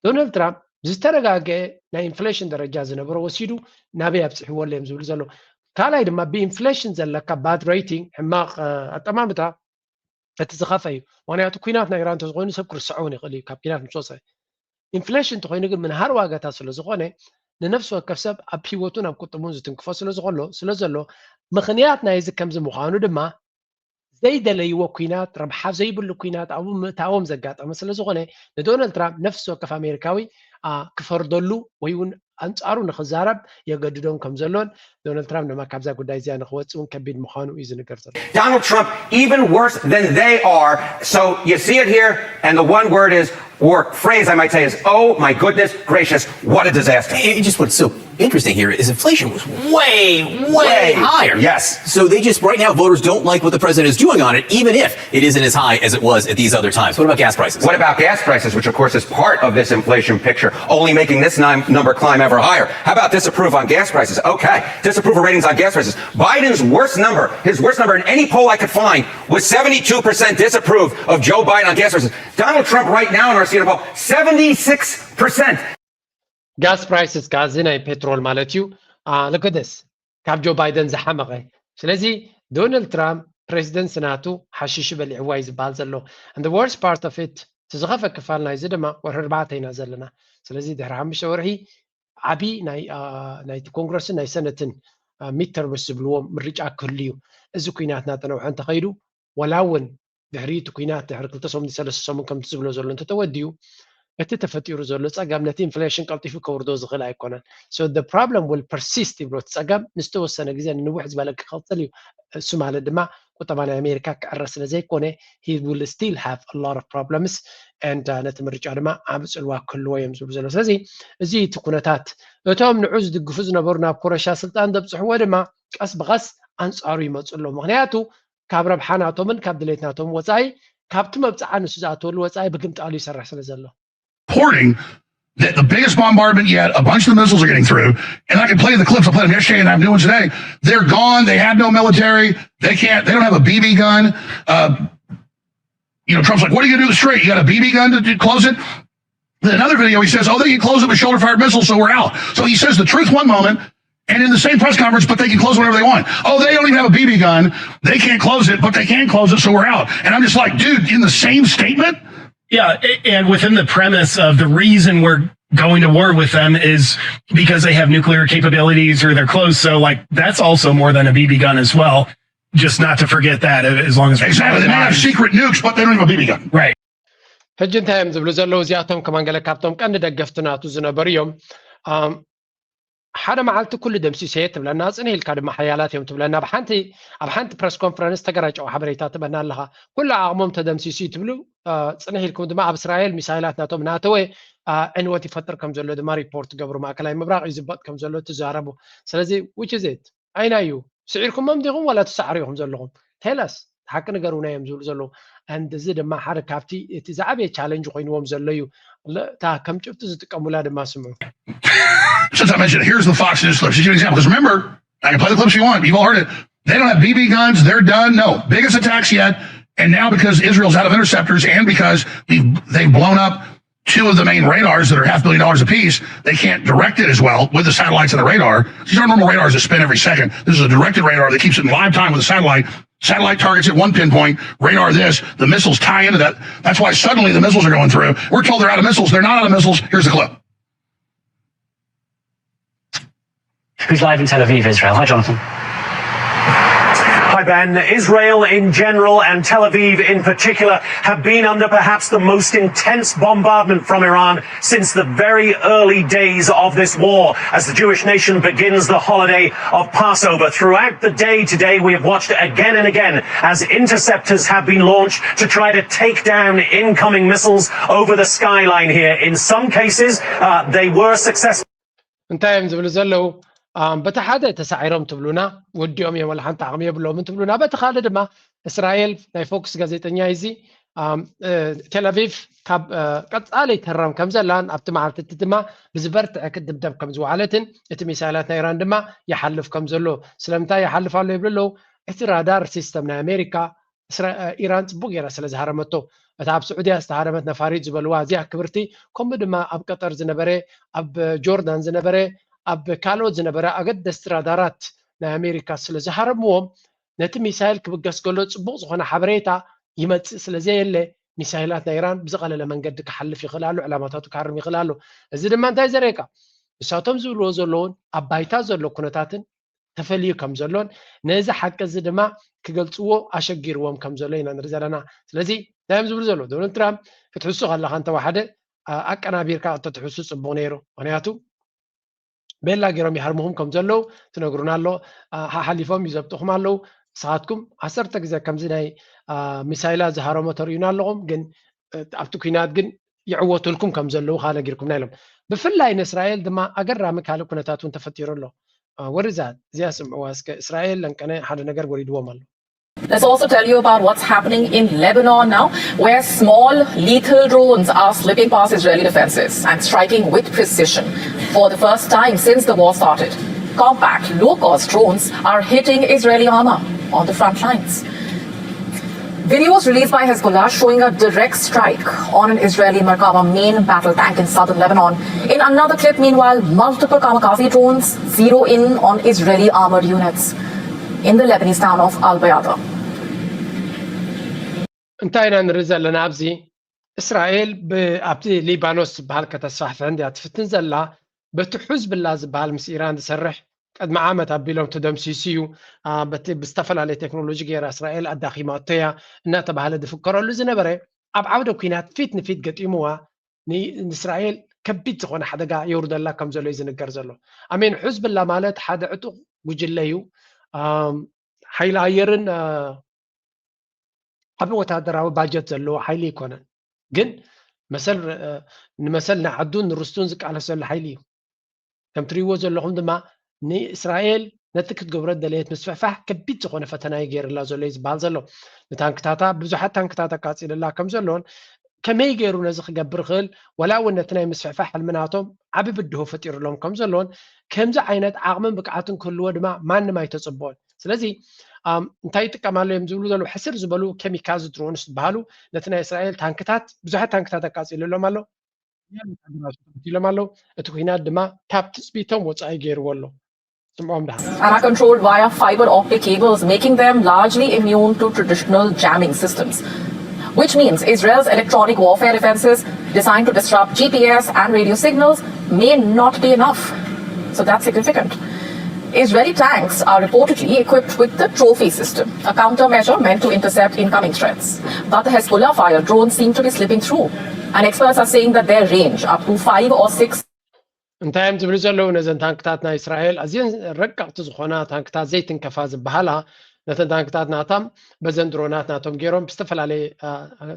ዶናልድ ትራምፕ ዝተረጋገ ናይ ኢንፍሌሽን ደረጃ ዝነበሮ ወሲዱ ናበይ ኣብፅሕዎ ኣሎ እዮም ዝብል ዘሎ። ካልኣይ ድማ ብኢንፍሌሽን ዘለካ ባድ ሬቲንግ ሕማቕ ኣጠማምታ እቲ ዝኸፈ እዩ። ምክንያቱ ኩናት ናይ ኢራን እንተዝኮይኑ ሰብ ክርስዖ እውን ይኽእል እዩ ካብ ኩናት ምስ ወፀ። ኢንፍሌሽን እንተኮይኑ ግን ምንሃር ዋጋታት ስለ ዝኾነ ንነፍሲ ወከፍ ሰብ ኣብ ሂወቱን ኣብ ቁጥቡን ዝትንክፎ ስለ ዝኾሎ ስለ ዘሎ ምክንያት ናይዚ ከምዚ ምዃኑ ድማ ዘይደለይዎ ኩናት ረብሓ ዘይብሉ ኩናት ኣብኡ ምእታዎም ዘጋጠመ ስለ ዝኾነ ንዶናልድ ትራምፕ ነፍሲ ወከፍ ኣሜሪካዊ ክፈርደሉ ወይ እውን ኣንፃሩ ንክዛረብ የገድዶም ከም ዘሎን ዶናልድ ትራምፕ ድማ ካብዛ ጉዳይ እዚኣ ንክወፅእ እውን ከቢድ ምዃኑ እዩ ዝንገር ዘሎ። Donald Trump even worse than they are. So you see it here, and the one word is, or phrase I might say is, oh my goodness gracious, what a disaster. It just went so interesting here is inflation was way, way, Way. Higher. Yes. So they just, right now, voters don't like what the president is doing on it, even if it isn't as high as it was at these other times. What about gas prices? What about gas prices, which of course is part of this inflation picture, only making this nine, number climb ever higher? How about disapprove on gas prices? Okay, disapproval ratings on gas prices. Biden's worst number, his worst number in any poll I could find, was seventy-two percent disapprove of Joe Biden on gas prices. Donald Trump right now in our C N N poll, seventy-six percent. ጋስ ፕራይስስ ከዓ እዚ ናይ ፔትሮል ማለት እዩ። ልክደስ ካብ ጆ ባይደን ዝሓመቐ። ስለዚ ዶናልድ ትራምፕ ፕሬዚደንት ናቱ ሓሽሽ በሊዕዋ እዩ ዝበሃል ዘሎ። And the worst part of it እቲ ዝኸፈ ክፋል ናይዚ ድማ ወርሒ ኣርባዕተ ኢና ዘለና። ስለዚ ድሕሪ ሓሙሽተ ወርሒ ዓብዪ ናይ ናይቲ ኮንግረስን ናይ ሰነትን ሚድተርምስ ዝብልዎ ምርጫ ክህሉ እዩ። እዚ ኩናት እናጠነውሐ እንተኸይዱ ወላ እውን ድሕሪ እቲ ኩናት ድሕሪ ክልተ ሰሙን ሰለስተ ሰሙን ከምቲ ዝብሎ ዘሎ እንተተወዲኡ እቲ ተፈጢሩ ዘሎ ፀገም ነቲ ኢንፍሌሽን ቀልጢፉ ከውርዶ ዝኽእል ኣይኮነን። So the problem will persist ይብሎ እቲ ፀገም ንዝተወሰነ ግዜ ንንውሕ ዝበለ ክቕፅል እዩ። እሱ ማለት ድማ ቁጠባ ናይ ኣሜሪካ ክዕረ ስለ ዘይኮነ he will still have a lot of problems and ነቲ ምርጫ ድማ ዓብ ፅልዋ ክህልዎ እዮም ዝብሉ ዘሎ። ስለዚ እዚ እቲ ኩነታት እቶም ንዑ ዝድግፉ ዝነበሩ ናብ ኮረሻ ስልጣን ዘብፅሕዎ ድማ ቀስ ብቐስ ኣንፃሩ ይመፁ ኣለዉ። ምክንያቱ ካብ ረብሓ ናቶምን ካብ ድሌት ናቶም ወፃኢ ካብቲ መብፅዓ ንሱ ዝኣተወሉ ወፃኢ ብግምጣሉ ይሰርሕ ስለ ዘሎ። Reporting that the biggest bombardment yet, a bunch of the missiles are getting through, and I can play the clips. I played them yesterday and I have new ones today. They're gone. They have no military. They can't, they don't have a B B gun. Uh, you know, Trump's like, what are you gonna do with the strait? You got a B B gun to, to close it? Then another video, he says, oh, they can close it with shoulder fired missiles, so we're out. So he says the truth one moment, and in the same press conference, but they can close whenever they want. Oh, they don't even have a B B gun. They can't close it, but they can close it, so we're out. And I'm just like, dude, in the same statement? Yeah, a- and within the premise of the reason we're going to war with them is because they have nuclear capabilities or they're close. So, like, that's also more than a B B gun as well. Just not to forget that uh, as long as Exactly. They may have secret nukes, but they don't even have a B B gun. Right. ሕጂ እንታይ እዮም ዝብሉ ዘለዉ? እዚኣቶም ከማን ገለ ካብቶም ቀንዲ ደገፍቲ ናቱ ዝነበሩ እዮም። ሓደ መዓልቲ ኩሉ ደምሲሰ ትብለና፣ ጽንሕ ኢልካ ድማ ሓያላት እዮም ትብለና። ኣብ ሓንቲ ኣብ ሓንቲ ፕረስ ኮንፈረንስ ተገራጨው ሓበሬታ ትበና ኣለኻ። ኩሉ ዓቕሞም ተደምሲሱ እዩ ትብሉ። ጽንሕ ኢልኩም ድማ ኣብ እስራኤል ሚሳይላት ናቶም ናተወ ዕንወት ይፈጥር ከም ዘሎ ድማ ሪፖርት ገብሩ። ማእከላይ ምብራቕ ይዝበጥ ከም ዘሎ ትዛረቡ። ስለዚ which is it? ኣይና እዩ? ስዒርኩሞም ዲኹም ዋላ ትሰዓሩ ኢኹም ዘለኹም? ቴለስ ሓቂ ንገሩና እዮም ዝብሉ ዘለዉ። And እዚ ድማ ሓደ ካብቲ እቲ ዝዓበየ ቻለንጅ ኮይንዎም ዘሎ እዩ። እታ ከም ጭብጢ ዝጥቀሙላ ድማ ስምዑ። Since I mentioned it, here's the Fox News clip. She's an example. Because remember, I can play the clips you want. You've all heard it. They don't have B B guns. They're done. No. Biggest attacks yet. And now because Israel's out of interceptors and because we've, they've blown up two of the main radars that are half billion dollars apiece, they can't direct it as well with the satellites and the radar. These aren't normal radars that spin every second. This is a directed radar that keeps it in live time with a satellite. Satellite targets at one pinpoint, radar this, the missiles tie into that. That's why suddenly the missiles are going through. We're told they're out of missiles. They're not out of missiles. Here's the clip. Who's live in Tel Aviv, Israel? Hi, Jonathan. Hi, Ben. Israel in general and Tel Aviv in particular have been under perhaps the most intense bombardment from Iran since the very early days of this war, as the Jewish nation begins the holiday of Passover. Throughout the day today, we have watched again and again as interceptors have been launched to try to take down incoming missiles over the skyline here. In some cases, uh, they were successful. እንታይ እዮም ዝብሉ ዘለዉ? በቲ ሓደ ተሳዒሮም ትብሉና፣ ወዲኦም እዮም፣ ወላ ሓንቲ ዓቕሚ የብሎምን ትብሉና። በቲ ካልእ ድማ እስራኤል ናይ ፎክስ ጋዜጠኛ እዚ ቴልኣቪቭ ካብ ቀጻሊ ተራም ከም ዘላን ኣብቲ መዓልቲ እቲ ድማ ብዝበርትዐ ክትድብደብ ከም ዝወዓለትን እቲ ሚሳይላት ናይ ኢራን ድማ ይሓልፍ ከም ዘሎ። ስለምንታይ ይሓልፍ ኣሎ ይብሉ ኣለዉ? እቲ ራዳር ሲስተም ናይ ኣሜሪካ ኢራን ጽቡቅ ገይራ ስለ ዝሃረመቶ፣ እታ ኣብ ስዑድያ ዝተሃረመት ነፋሪት ዝበልዋ እዚኣ ክብርቲ፣ ከምኡ ድማ ኣብ ቀጠር ዝነበረ፣ ኣብ ጆርዳን ዝነበረ፣ ኣብ ካልኦት ዝነበረ ኣገደስቲ ራዳራት ናይ ኣሜሪካ ስለ ዝሃረምዎም፣ ነቲ ሚሳይል ክብገስ ከሎ ጽቡቅ ዝኾነ ሓበሬታ ይመጽእ ስለ ዘየለ፣ ሚሳይላት ናይ ኢራን ብዝቐለለ መንገዲ ክሓልፍ ይኽእል ኣሎ፣ ዕላማታቱ ክሃርም ይኽእል ኣሎ። እዚ ድማ እንታይ ዘርእየካ? ንሳቶም ዝብልዎ ዘለውን ኣብ ባይታ ዘሎ ኩነታትን ተፈልዩ ከም ዘሎን ነዚ ሓቂ እዚ ድማ ክገልፅዎ ኣሸጊርዎም ከም ዘሎ ኢና ንርኢ ዘለና። ስለዚ እንታይ እዮም ዝብሉ ዘለዉ? ዶናልድ ትራምፕ ክትሕሱ ከለካ እንተወሓደ ኣቀናቢርካ እንተትሕሱ ፅቡቅ ነይሩ። ምክንያቱ ቤላ ገይሮም ይሃርምኹም ከም ዘለዉ ትነግሩና ኣሎ። ሓሓሊፎም ይዘብጥኹም ኣለዉ። ንስኻትኩም ዓሰርተ ግዜ ከምዚ ናይ ሚሳይላት ዝሃረሞ ተርእዩና ኣለኹም፣ ግን ኣብቲ ኩናት ግን ይዕወቱልኩም ከም ዘለዉ ከዓ ነጊርኩምና ኢሎም። ብፍላይ ንእስራኤል ድማ ኣገራሚ ካልእ ኩነታት እውን ተፈጢሩ ኣሎ። ወርዛት እዚኣ ስምዕዋ እስከ። እስራኤል ለንቀነ ሓደ ነገር ወሪድዎም ኣሎ። Let's also tell you about what's happening in Lebanon now, where small, lethal drones are slipping past Israeli defenses and striking with precision for the first time since the war started. Compact, low cost drones are hitting Israeli armor on the front lines. Videos released by Hezbollah showing a direct strike on an Israeli Merkava main battle tank in southern Lebanon. In another clip, meanwhile, multiple kamikaze drones zero in on Israeli armored units in the Lebanese town of Al Bayada. እንታይ ኢና ንርኢ ዘለና ኣብዚ? እስራኤል ኣብቲ ሊባኖስ ዝበሃል ከተስፋሕፍሕ እንድያ ትፍትን ዘላ፣ በቲ ሑዝብላ ዝበሃል ምስ ኢራን ዝሰርሕ ቅድሚ ዓመት ኣቢሎም ተደምሲሱ እዩ። በቲ ብዝተፈላለየ ቴክኖሎጂ ገይራ እስራኤል ኣዳኺማቶ እያ እናተባህለ ዝፍከረሉ ዝነበረ፣ ኣብ ዓውደ ኲናት ፊት ንፊት ገጢምዋ ንእስራኤል ከቢድ ዝኾነ ሓደጋ የውርደላ ከም ዘሎ እዩ ዝንገር ዘሎ። ኣሜን፣ ሑዝብላ ማለት ሓደ ዕጡቕ ጉጅለ እዩ። ሓይሊ ኣየርን ዓቢ ወታደራዊ ባጀት ዘለዎ ሓይሊ ኣይኮነን። ግን መሰል ንመሰል ንዓዱን ንርስቱን ዝቃለስ ዘሎ ሓይሊ እዩ። ከም ትርእይዎ ዘለኹም ድማ ንእስራኤል ነቲ ክትገብሮ ደለየት ምስፍሕፋሕ ከቢድ ዝኾነ ፈተና እዩ ገይርላ ዘሎ እዩ ዝበሃል ዘሎ። ንታንክታታ ብዙሓት ታንክታት ኣቃጺልላ ከም ዘሎን ከመይ ገይሩ ነዚ ክገብር ይኽእል፣ ወላ እውን ነቲ ናይ ምስፍሕፋሕ ሕልሚ ናቶም ዓቢ ብድሆ ፈጢሩሎም ከም ዘሎን ከምዚ ዓይነት ዓቕምን ብቅዓትን ክህልዎ ድማ ማንም ኣይተጸብኦን። ስለዚ እንታይ ይጥቀማሉ እዮም ዝብሉ ዘለዉ ሕስር ዝበሉ ኬሚካዝ ድሮንስ ዝበሃሉ ነቲ ናይ እስራኤል ታንክታት ብዙሓት ታንክታት ኣቃጺልሎም ኣሎ። ኢሎም ኣለዉ። እቲ ኩናት ድማ ካብ ትጽቢቶም ወጻኢ ገይርዎ ኣሎ። ስምዖም ደሃ and are controlled via fiber optic cables, making them largely immune to traditional jamming systems. Which means Israel's electronic warfare defenses designed to disrupt G P S and radio signals may not be enough. So that's significant. Israeli tanks are reportedly equipped with the trophy system, a countermeasure meant to intercept incoming threats. But the Hezbollah fired drones seem to be slipping through, and experts are saying that their range, up to five or six እንታይ እዮም ዝብሉ ዘለዉ? ነዘን ታንክታት ናይ እስራኤል፣ ኣዝየን ረቀቕቲ ዝኾና ታንክታት ዘይትንከፋ ዝበሃላ፣ ነተን ታንክታት ናታም በዘን ድሮናት ናቶም ገይሮም ብዝተፈላለየ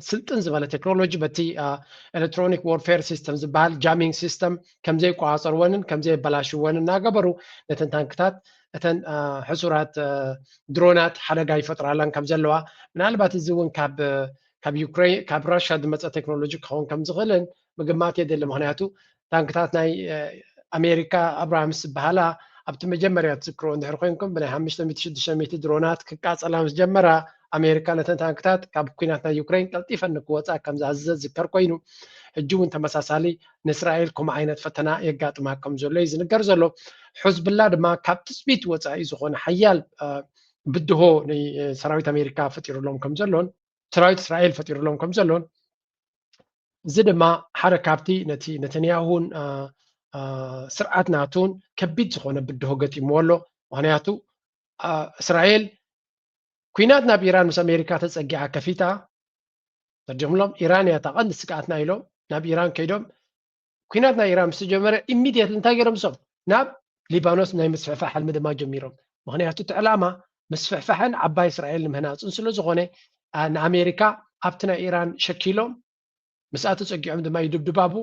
ስልጥን ዝበለ ቴክኖሎጂ፣ በቲ ኤሌክትሮኒክ ዋርፌር ሲስተም ዝበሃል ጃሚንግ ሲስተም ከም ዘይቆፃፀርወንን ከም ዘየበላሽወን እናገበሩ፣ ነተን ታንክታት፣ እተን ሕሱራት ድሮናት ሓደጋ ይፈጥራለን ከም ዘለዋ፣ ምናልባት እዚ እውን ካብ ካብ ዩክሬን፣ ካብ ራሽያ ዝመፀ ቴክኖሎጂ ክኸውን ከም ዝኽእልን ምግማት የድሊ። ምክንያቱ ታንክታት ናይ ኣሜሪካ፣ ኣብራምስ ዝበሃላ፣ ኣብቲ መጀመርያ ትዝክሮ እንድሕር ኮይንኩም፣ ብናይ ሓሙሽተ ሚእቲ ሽዱሽተ ሚእቲ ድሮናት ክቃፀላ ምስ ጀመራ፣ ኣሜሪካ ነተን ታንክታት ካብ ኩናት ናይ ዩክሬን ቀልጢፈን ንክወፃ ከም ዝኣዘዘ ዝዝከር ኮይኑ፣ ሕጂ እውን ተመሳሳሊ ንእስራኤል ከምኡ ዓይነት ፈተና የጋጥማ ከም ዘሎ እዩ ዝንገር ዘሎ። ሕዝብላ ድማ ካብ ትፅቢት ወፃኢ ዝኾነ ሓያል ብድሆ ንሰራዊት ኣሜሪካ ፈጢሩሎም ከም ዘሎን ሰራዊት እስራኤል ፈጢሩሎም ከም ዘሎን፣ እዚ ድማ ሓደ ካብቲ ነቲ ነተንያሁን ስርዓት ናቱን ከቢድ ዝኾነ ብድሆ ገጢምዎ ኣሎ። ምክንያቱ እስራኤል ኩናት ናብ ኢራን ምስ ኣሜሪካ ተፀጊዓ ከፊታ፣ ተርዲምሎም፣ ኢራን እያ እታ ቀንዲ ስግኣትና ኢሎም ናብ ኢራን ከይዶም። ኩናት ናይ ኢራን ምስ ተጀመረ ኢሚድየትሊ እንታይ ገይሮም እሶም? ናብ ሊባኖስ ናይ ምስፍሕፋሕ ሕልሚ ድማ ጀሚሮም። ምክንያቱ እቲ ዕላማ ምስፍሕፋሕን ዓባይ እስራኤል ንምህናፅን ስለ ዝኾነ ንኣሜሪካ ኣብቲ ናይ ኢራን ሸኪሎም ምስኣ ተፀጊዖም ድማ ይድብድባቡ፣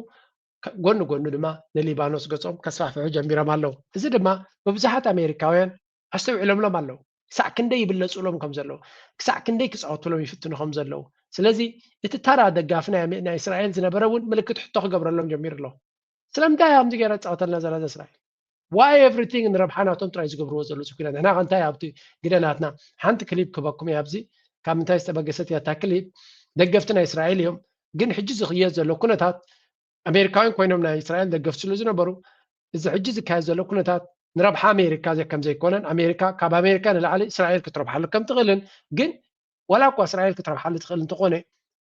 ጎኒ ጎኒ ድማ ንሊባኖስ ገፆም ከስፋፍሑ ጀሚሮም ኣለዉ። እዚ ድማ ብብዙሓት ኣሜሪካውያን ኣስተውዒሎምሎም ኣለዉ። ክሳዕ ክንደይ ይብለፁሎም ከም ዘለዉ፣ ክሳዕ ክንደይ ክፃወቱሎም ይፍትኑ ከም ዘለዉ። ስለዚ እቲ ተራ ደጋፊ ናይ እስራኤል ዝነበረ እውን ምልክት ሕቶ ክገብረሎም ጀሚሩ ኣሎ። ስለምንታይ ከምዚ ገይራ ትፃወተልና ዘላ እዛ እስራኤል? ዋይ ኤቭሪቲንግ ንረብሓ ናቶም ጥራይ ዝገብርዎ ዘለዉ ኩናት? ንሕና ከ እንታይ ኣብቲ ግደ ናትና? ሓንቲ ክሊፕ ክበኩም እያ ኣብዚ፣ ካብ ምንታይ ዝተበገሰት እያ እታ ክሊፕ? ደገፍቲ ናይ እስራኤል እዮም፣ ግን ሕጂ ዝኽየድ ዘሎ ኩነታት ኣሜሪካውያን ኮይኖም ናይ እስራኤል ደገፍቲ ስለ ዝነበሩ፣ እዚ ሕጂ ዝካየድ ዘሎ ኩነታት ንረብሓ ኣሜሪካ ከም ዘይኮነን፣ ኣሜሪካ ካብ ኣሜሪካ ንላዕሊ እስራኤል ክትረብሓሉ ከም ትኽእልን፣ ግን ዋላ እኳ እስራኤል ክትረብሓሉ ትኽእል እንተኾነ፣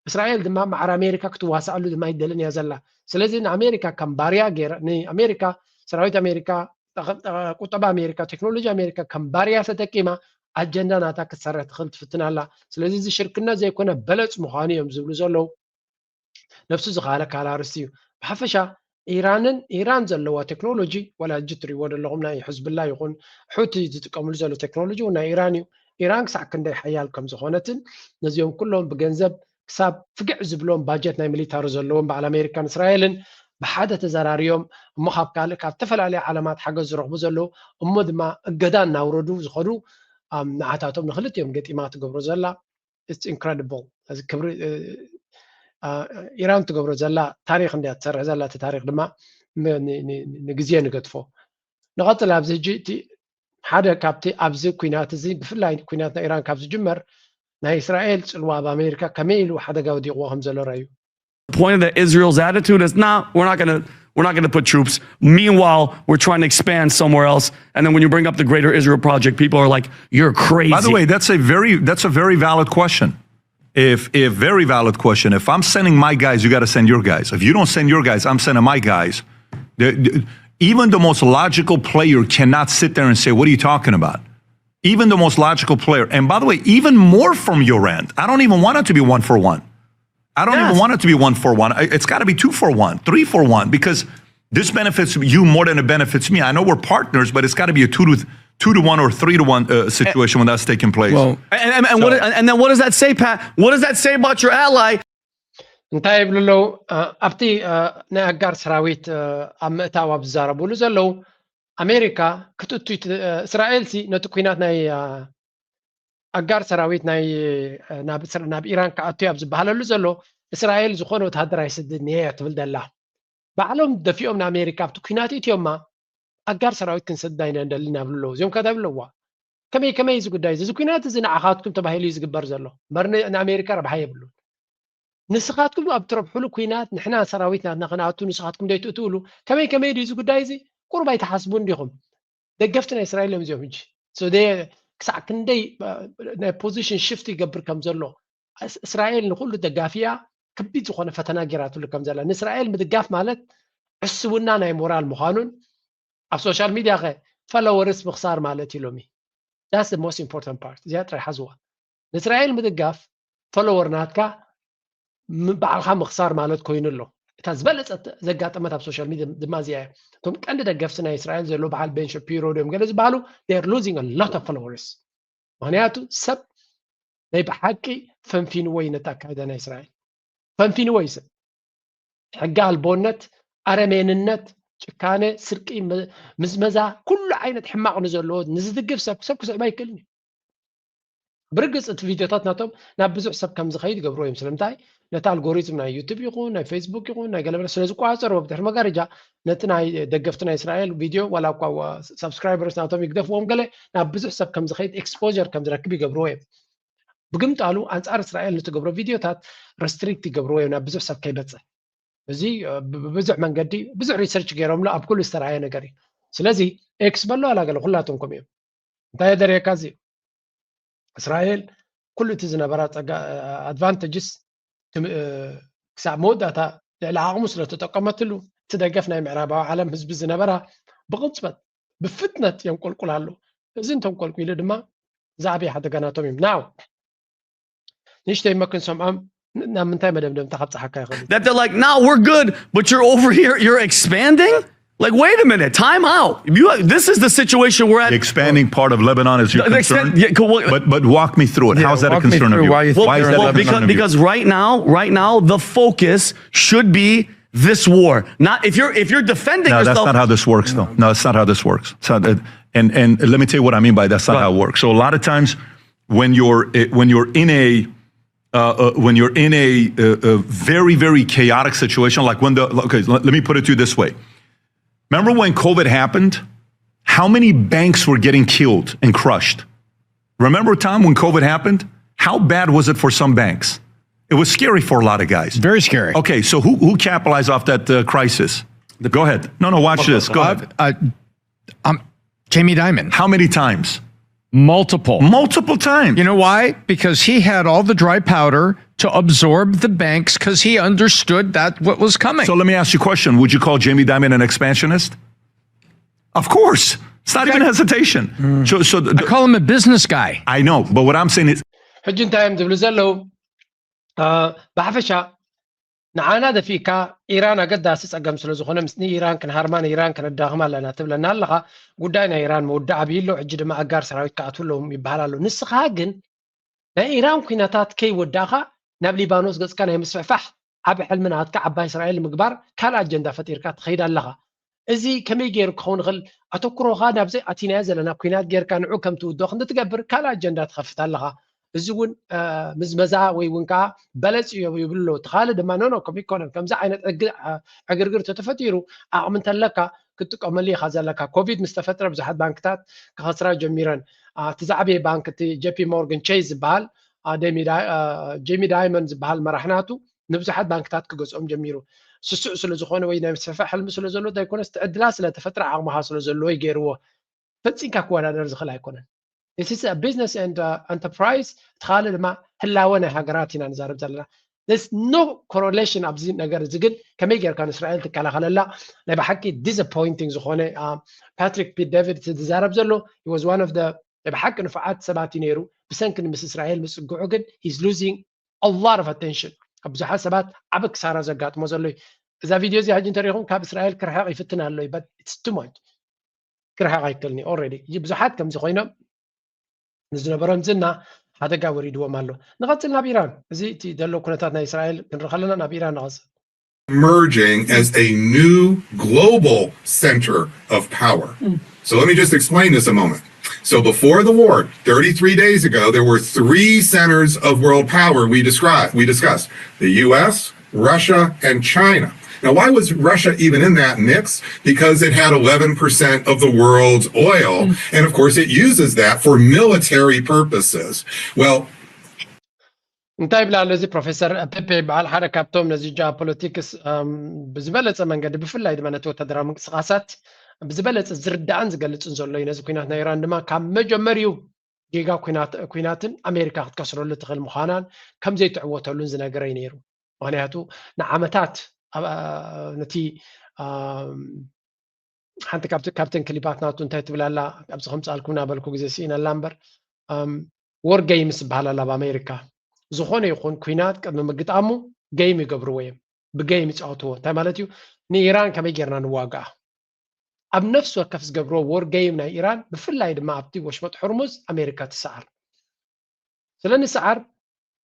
እስራኤል ድማ ማዕረ ኣሜሪካ ክትዋሳኣሉ ድማ ይደልን እያ ዘላ። ስለዚ ንኣሜሪካ ከም ባርያ ገይራ፣ ንኣሜሪካ፣ ሰራዊት ኣሜሪካ፣ ቁጠባ ኣሜሪካ፣ ቴክኖሎጂ ኣሜሪካ ከም ባርያ ተጠቂማ ኣጀንዳ ናታ ክትሰርሕ ትኽእል ትፍትን ኣላ። ስለዚ እዚ ሽርክነት ዘይኮነ በለፅ ምዃኑ እዮም ዝብሉ ዘለዉ። ነብሱ ዝኸኣለ ካልእ ኣርእስቲ እዩ። ብሓፈሻ ኢራንን ኢራን ዘለዋ ቴክኖሎጂ፣ ዋላ ሕጂ ትሪእዎ ዘለኹም ናይ ሕዝብላ ይኹን ሑቲ ዝጥቀምሉ ዘሎ ቴክኖሎጂ እውን ናይ ኢራን እዩ። ኢራን ክሳዕ ክንደይ ሓያል ከም ዝኾነትን ነዚኦም ኩሎም ብገንዘብ ክሳብ ፍግዕ ዝብሎም ባጀት ናይ ሚሊታሪ ዘለዎም በዓል ኣሜሪካን እስራኤልን ብሓደ ተዘራርዮም እሞ ካብ ካልእ ካብ ዝተፈላለዩ ዓለማት ሓገዝ ዝረኽቡ ዘለዉ እሞ ድማ እገዳ እናውረዱ ዝኸዱ ንዓታቶም ንክልቲኦም ገጢማ ትገብሮ ዘላ ኢንክረዲብል። እዚ ክብሪ ኢራን ትገብሮ ዘላ ታሪክ እንድያ ትሰርሕ ዘላ። እቲ ታሪክ ድማ ንግዜ ንገድፎ። ንቐፅል ኣብዚ ሕጂ እቲ ሓደ ካብቲ ኣብዚ ኩናት እዚ ብፍላይ ኩናት ናይ ኢራን ካብ ዝጅመር ናይ እስራኤል ፅልዋ ኣብ ኣሜሪካ ከመይ ኢሉ ሓደጋ ወዲቕዎ ከም ዘሎ ረኣዩ። Point of the Israel's attitude is, nah, we're not gonna we're not gonna put troops. Meanwhile, we're trying to expand somewhere else. And then when you bring up the Greater Israel Project, people are like, "You're crazy." By the way, that's a very that's a very valid question. If if very valid question. If I'm sending my guys, you got to send your guys. If you don't send your guys, I'm sending my guys. Even the most logical player cannot sit there and say, "What are you talking about?" Even the most logical player. And by the way, even more from your end. I don't even want it to be one for one. I don't yes. even want it to be one for one. It's got to be two for one, three for one, because this benefits you more than it benefits me. I know we're partners, but it's got to be a two to two to one or three to one uh, situation when that's taking place. Well, and, and, and, so, what, and then what does that say, Pat? What does that say about your ally? እንታይ ይብሉ ኣለዉ? ኣብቲ ናይ ኣጋር ሰራዊት ኣብ ምእታው ኣብ ዝዛረብሉ ዘለዉ ኣሜሪካ ክትእቱ እስራኤል ሲ ነቲ ኩናት ናይ ኣጋር ሰራዊት ናይ ናብ ኢራን ክኣቱ ኣብ ዝበሃለሉ ዘሎ እስራኤል ዝኾነ ወተሃደር ኣይስድድን እየ እያ ትብል ዘላ። ባዕሎም ደፊኦም ንኣሜሪካ ኣብቲ ኩናት እትዮማ ኣጋር ሰራዊት ክንሰድዳ ኢና ንደሊ እናብሉ ኣለዉ። እዚኦም ከ እንታይ ይብሉ ኣለዋ? ከመይ ከመይ እዚ ጉዳይ እዚ እዚ ኩናት እዚ ንዓኻትኩም ተባሂሉ እዩ ዝግበር ዘሎ እምበር ንኣሜሪካ ረብሓ የብሉን። ንስኻትኩም ኣብ ትረብሕሉ ኩናት ንሕና ሰራዊት ናትና ክንኣቱ ንስኻትኩም ዘይትእትውሉ ከመይ ከመይ ድዩ እዚ ጉዳይ እዚ? ቁሩብ ኣይትሓስቡን ዲኹም? ደገፍቲ ናይ እስራኤል እዮም እዚኦም ሕጂ። ክሳዕ ክንደይ ናይ ፖዚሽን ሽፍት ይገብር ከም ዘሎ እስራኤል ንኩሉ ደጋፊያ ከቢድ ዝኾነ ፈተና ጌራትሉ ከም ዘላ። ንእስራኤል ምድጋፍ ማለት ዕስውና ናይ ሞራል ምዃኑን ኣብ ሶሻል ሚድያ ከ ፈለወርስ ምኽሳር ማለት እዩ ሎሚ። That's the most important part። እዚኣ ጥራይ ሓዝዋ። ንእስራኤል ምድጋፍ ፈለወር ናትካ ባዕልካ ምኽሳር ማለት ኮይኑ ኣሎ። እታ ዝበለፀት ዘጋጠመት ኣብ social media ድማ እዚኣ እያ። እቶም ቀንዲ ደገፍቲ ናይ እስራኤል ዘሎ በዓል ቤን ሸፒሮ ድዮም ገለ ዝበሃሉ they are losing a lot of followers። ምክንያቱ ሰብ ናይ ብሓቂ ፈንፊንዎ እዩ ነቲ ኣካይዳ ናይ እስራኤል ፈንፊንዎ እዩ ሰብ ሕጊ ኣልቦነት፣ ኣረሜንነት፣ ጭካነ፣ ስርቂ፣ ምዝመዛ፣ ኩሉ ዓይነት ሕማቕ ንዘለዎ ንዝድግፍ ሰብ ሰብ ክስዕብ ኣይክእልን እዩ። ብርግፅ እቲ ቪድዮታት ናቶም ናብ ብዙሕ ሰብ ከም ዝኸይድ ይገብርዎ እዮም። ስለምንታይ? ነቲ ኣልጎሪዝም ናይ ዩቱብ ይኹን ናይ ፌስቡክ ይኹን ናይ ገለመለ ስለ ዝቆፃፀርዎ ብድሕሪ መጋረጃ ነቲ ናይ ደገፍቲ ናይ እስራኤል ቪድዮ ዋላ እኳ ሳብስክራይበርስ ናቶም ይግደፍዎም ገለ ናብ ብዙሕ ሰብ ከም ዝኸይድ exposure ከም ዝረክብ ይገብርዎ እዮም። ብግምጣሉ ኣንፃር እስራኤል ንትገብሮ ቪድዮታት ረስትሪክት ይገብርዎ እዮም ናብ ብዙሕ ሰብ ከይበፅሕ። እዚ ብብዙሕ መንገዲ ብዙሕ ሪሰርች ገይሮምሉ ኣብ ኩሉ ዝተረኣየ ነገር እዩ። ስለዚ ኤክስ በሎ ኣላገለ ኩላቶም ከምኡ እዮም። እንታይ የደርየካ እዚ እስራኤል ኩሉ እቲ ዝነበራ ፀጋ ኣድቫንቴጅስ ክሳብ መወዳእታ ልዕሊ ዓቕሙ ስለተጠቀመትሉ እቲ ደገፍ ናይ ምዕራባዊ ዓለም ህዝቢ ዝነበራ ብቕፅበት ብፍጥነት የንቆልቁል ኣሎ። እዚ እንተንቆልቁሉ ድማ ዝዓበየ ሓደጋ ናቶም እዩ። ናው ንእሽተይ መክን ሰምዖም ናብ ምንታይ መደምደምታ ካብ ፀሓካ ይኽእል እዩ? That they're like, no, we're good, but you're over here, you're expanding? Like, wait a minute, time out. You, this is the situation we're at. The expanding part of Lebanon is your The concern. extent- yeah, co- what- But but walk me through it. Yeah, How's that a walk me concern of through yours? Why you Why think is they're that a Well, Lebanon concern because, of yours? Because right now, right now, the focus should be this war. Not if you're if you're defending No, that's yourself. Not how this works, though. No, that's not how this works. It's not, uh, and and let me tell you what I mean by that's not Right. How it works. So a lot of times when you're eh, when you're in a uh, uh, when you're in a, uh, a very very chaotic situation, like when the okay, let, let me put it to you this way. Remember when COVID happened? How many banks were getting killed and crushed? Remember a time when COVID happened? How bad was it for some banks? It was scary for a lot of guys. Very scary. Okay, so who who capitalized off that uh, crisis? Go ahead. No, no, watch this. Go ahead. Uh, um, Jamie Dimon. How many times? Multiple. Multiple times. You know why? Because he had all the dry powder to absorb the banks because he understood that what was coming. So let me ask you a question. Would you call Jamie Dimon an expansionist? Of course. It's not even hesitation. So, so the, I call him a business guy. I know, but what I'm saying is ሕጂ እንታይ እዮም ዝብሉ ዘለዉ? ብሓፈሻ ንዓና ደፊእካ ኢራን ኣገዳሲ ፀገም ስለ ዝኾነ ምስ ንኢራን ክንሃርማ ንኢራን ከነዳኽማ ኣለና ትብለና ኣለኻ። ጉዳይ ናይ ኢራን መወዳእ ኣብዩ ኣሎ። ሕጂ ድማ ኣጋር ሰራዊት ክኣትዉ ኣለዎም ይበሃል ኣሎ። ንስኻ ግን ናይ ኢራን ኩናታት ከይወዳእኻ ናብ ሊባኖስ ገፅካ ናይ ምስፍሕፋሕ ዓብ ሕልሚ ናትካ ዓባይ እስራኤል ንምግባር ካልእ ኣጀንዳ ፈጢርካ ትኸይድ ኣለኻ። እዚ ከመይ ገይሩ ክኸውን ይኽእል? ኣተኩሮኻ ናብዚ ኣቲናዮ ዘለና ኩናት ጌርካ ንዑ ከም ትውዶ ክንዲ ትገብር ካልእ ኣጀንዳ ትኸፍት ኣለኻ። እዚ እውን ምዝመዛ ወይ እውን ከዓ በለፅ እዮ ይብሉ ኣለዉ። እቲ ካልእ ድማ ኖኖ ከም ይኮነን ከምዚ ዓይነት ዕግርግር ተተፈጢሩ ዓቕሚ እንተለካ ክትጥቀመሉ ኢኻ ዘለካ። ኮቪድ ምስ ተፈጥረ ብዙሓት ባንክታት ክኸስራ ጀሚረን። እቲ ዝዓበየ ባንክ እቲ ጄፒ ሞርገን ቼዝ ዝበሃል ጄሚ ዳይመንድ ዝበሃል መራሕ ናቱ ንብዙሓት ባንክታት ክገዝኦም ጀሚሩ። ስሱዕ ስለ ዝኾነ ወይ ናይ ምስፍሕፋሕ ሕልሚ ስለ ዘለዎ ዳይኮነስ እቲ ዕድላት ስለ ተፈጥረ ዓቕምኻ ስለ ዘለዎ እዩ ገይርዎ። ፈጺምካ ክወዳደር ዝኽእል ኣይኮነን። This is a business and uh, enterprise። እቲ ካልእ ድማ ህላወ ናይ ሃገራት ኢና ንዛረብ ዘለና። There's no correlation ኣብዚ ነገር እዚ ግን ከመይ ጌርካ ንእስራኤል ትከላኸለላ ናይ ብሓቂ disappointing ዝኾነ ፓትሪክ ፒት ዴቪድ ዝዛረብ ዘሎ he was one of the ናይ ብሓቂ ንፉዓት ሰባት እዩ ነይሩ። ብሰንኪ ንምስ እስራኤል ምፅግዑ ግን he's losing a lot of attention። ካብ ብዙሓት ሰባት ዓቢ ክሳራ ዘጋጥሞ ዘሎ እዩ። እዛ ቪድዮ እዚኣ ሕጂ እንተሪኢኹም ካብ እስራኤል ክርሕቕ ይፍትን ኣሎ እዩ but it's too much። ክርሕቕ ኣይክእልን እዩ already። ብዙሓት ከምዚ ኮይኖም ንዝነበሮም ዝና ሓደጋ ወሪድዎም ኣሎ። ንቐፅል ናብ ኢራን። እዚ እቲ ዘሎ ኩነታት ናይ እስራኤል ክንርኢ ከለና ናብ ኢራን ንቐፅል። Emerging as a new global center of power. So let me just explain this a moment. So before the war, thirty-three days ago, there were three centers of world power we described, we discussed. The U S, Russia, and China. Now, why was Russia even in that mix? Because it had eleven percent of the world's oil. And of course, it uses that for military purposes. Well, እንታይ ይብላ ኣሎ እዚ ፕሮፌሰር ፔፔ ይበሃል ሓደ ካብቶም ነዚ ጂኦፖለቲክስ ብዝበለፀ መንገዲ ብፍላይ ድማ ነቲ ወታደራዊ ምንቅስቃሳት ብዝበለፀ ዝርዳእን ዝገልፅን ዘሎ እዩ። ነዚ ኩናት ናይ ኢራን ድማ ካብ መጀመሪኡ ጌጋ ኩናትን ኣሜሪካ ክትከስረሉ ትኽእል ምዃናን ከም ዘይትዕወተሉን ዝነገረ እዩ ነይሩ። ምክንያቱ ንዓመታት ነቲ ሓንቲ ካብተን ክሊፓት ናቱ እንታይ ትብል ኣላ ኣብዚ ከምፅኣልኩም ናበልኩ ግዜ ስኢነላ እምበር ወር ገይምስ ዝበሃል ኣላ ኣብ ኣሜሪካ ዝኾነ ይኹን ኩናት ቅድሚ ምግጣሙ ገይም ይገብርዎ እዮም። ብገይም ይፃወትዎ። እንታይ ማለት እዩ? ንኢራን ከመይ ጌርና ንዋጋኣ? ኣብ ነፍሲ ወከፍ ዝገብርዎ ዎር ገይም ናይ ኢራን፣ ብፍላይ ድማ ኣብቲ ወሽመጥ ሕርሙዝ ኣሜሪካ ትሰዓር። ስለ ንሰዓር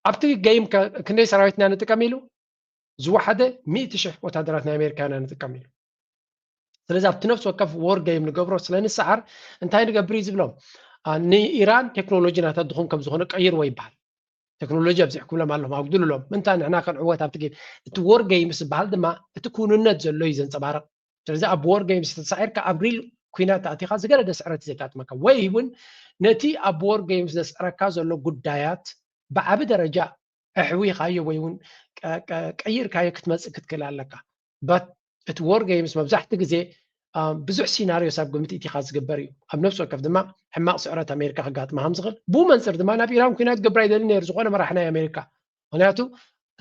ኣብቲ ገይም ከ ክንደይ ሰራዊትና ንጥቀም ኢሉ? ዝወሓደ ሚእቲ ሽሕ ወታደራት ናይ ኣሜሪካ ኢና ንጥቀም ኢሉ። ስለዚ ኣብቲ ነፍሲ ወከፍ ዎር ገይም ንገብሮ ስለ ንሰዓር እንታይ ንገብር እዩ ዝብሎም? ንኢራን ቴክኖሎጂ ናታ ድኹም ከም ዝኾነ ቀይርዎ ይበሃል። ቴክኖሎጂ ኣብዚሕኩምሎም ኣለኹም፣ ኣጉድሉሎም። ምንታ ንሕና ከንዕወት ኣብቲ ገይም፣ እቲ ዎር ገይምስ ዝበሃል ድማ እቲ ክውንነት ዘሎ እዩ ዘንፀባርቕ። ስለዚ ኣብ ዎር ገይምስ ተሳዒርካ ኣብ ሪል ኩናት ኣቲኻ ዝገደደ ስዕረት ዘጋጥመካ፣ ወይ እውን ነቲ ኣብ ዎር ገይምስ ዘስዕረካ ዘሎ ጉዳያት ብዓቢ ደረጃ ኣሕዊኻዮ ወይ እውን ቀይርካዮ ክትመፅእ ክትክእል ኣለካ። በት እቲ ዎር ገይምስ መብዛሕቲ ግዜ ብዙሕ ሲናሪዮስ ኣብ ግምት ኢቲኻ ዝግበር እዩ። ኣብ ነፍሲ ወከፍ ድማ ሕማቕ ስዕረት ኣሜሪካ ክጋጥማ ከም ዝኽእል፣ ብኡ መንፅር ድማ ናብ ኢራን ኩናት ክገብር ኣይደልን ነይሩ ዝኾነ መራሒ ናይ ኣሜሪካ። ምክንያቱ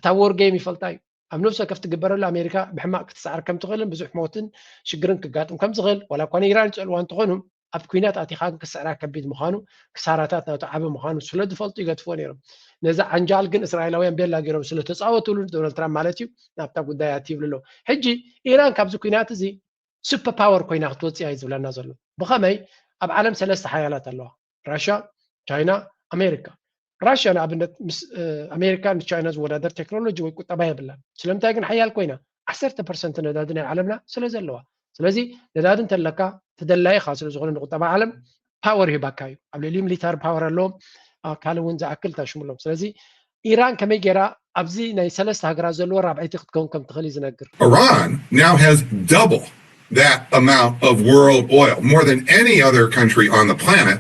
እታ ዎር ገይም ይፈልጣ እዩ። ኣብ ነፍሲ ወከፍ ትግበረሉ ኣሜሪካ ብሕማቕ ክትሰዓር ከም ትኽእልን ብዙሕ ሞትን ሽግርን ክጋጥም ከም ዝኽእል፣ ዋላ እኳ ንኢራን ይፀልዋ እንተኾኑ፣ ኣብ ኩናት ኣቲኻ ግን ክስዕራ ከቢድ ምዃኑ፣ ክሳራታት ናቱ ዓቢ ምዃኑ ስለ ዝፈልጡ ይገድፍዎ ነይሮም። ነዚ ዓንጃል ግን እስራኤላውያን ቤላ ገይሮም ስለ ተፃወትሉ፣ ዶናልድ ትራምፕ ማለት እዩ፣ ናብታ ጉዳይ ኣትዩ ይብሉ ኣለዉ። ሕጂ ኢራን ካብዚ ኩናት እዚ ሱፐር ፓወር ኮይና ክትወፅእ እያ ዝብለና ዘሎ። ብኸመይ? ኣብ ዓለም ሰለስተ ሓያላት ኣለዋ፣ ራሻ፣ ቻይና፣ ኣሜሪካ። ራሽያ ንኣብነት ምስ ኣሜሪካ ንቻይና ዝወዳደር ቴክኖሎጂ ወይ ቁጠባ የብላን። ስለምንታይ ግን ሓያል ኮይና? ዓሰርተ ፐርሰንት ነዳዲ ናይ ዓለምና ስለ ዘለዋ። ስለዚ ነዳዲ እንተለካ ተደላይኻ ስለ ዝኾነ ንቁጠባ ዓለም ፓወር ይህባካ እዩ። ኣብ ልዕሊኡ ሚሊታሪ ፓወር ኣለዎም፣ ካልእ እውን ዝኣክል ታሽሙሎም። ስለዚ ኢራን ከመይ ገይራ ኣብዚ ናይ ሰለስተ ሃገራት ዘለዎ ራብዐይቲ ክትከውን ከም ትኽእል እዩ ዝነግር። Iran now has double that amount of world oil, more than any other country on the planet.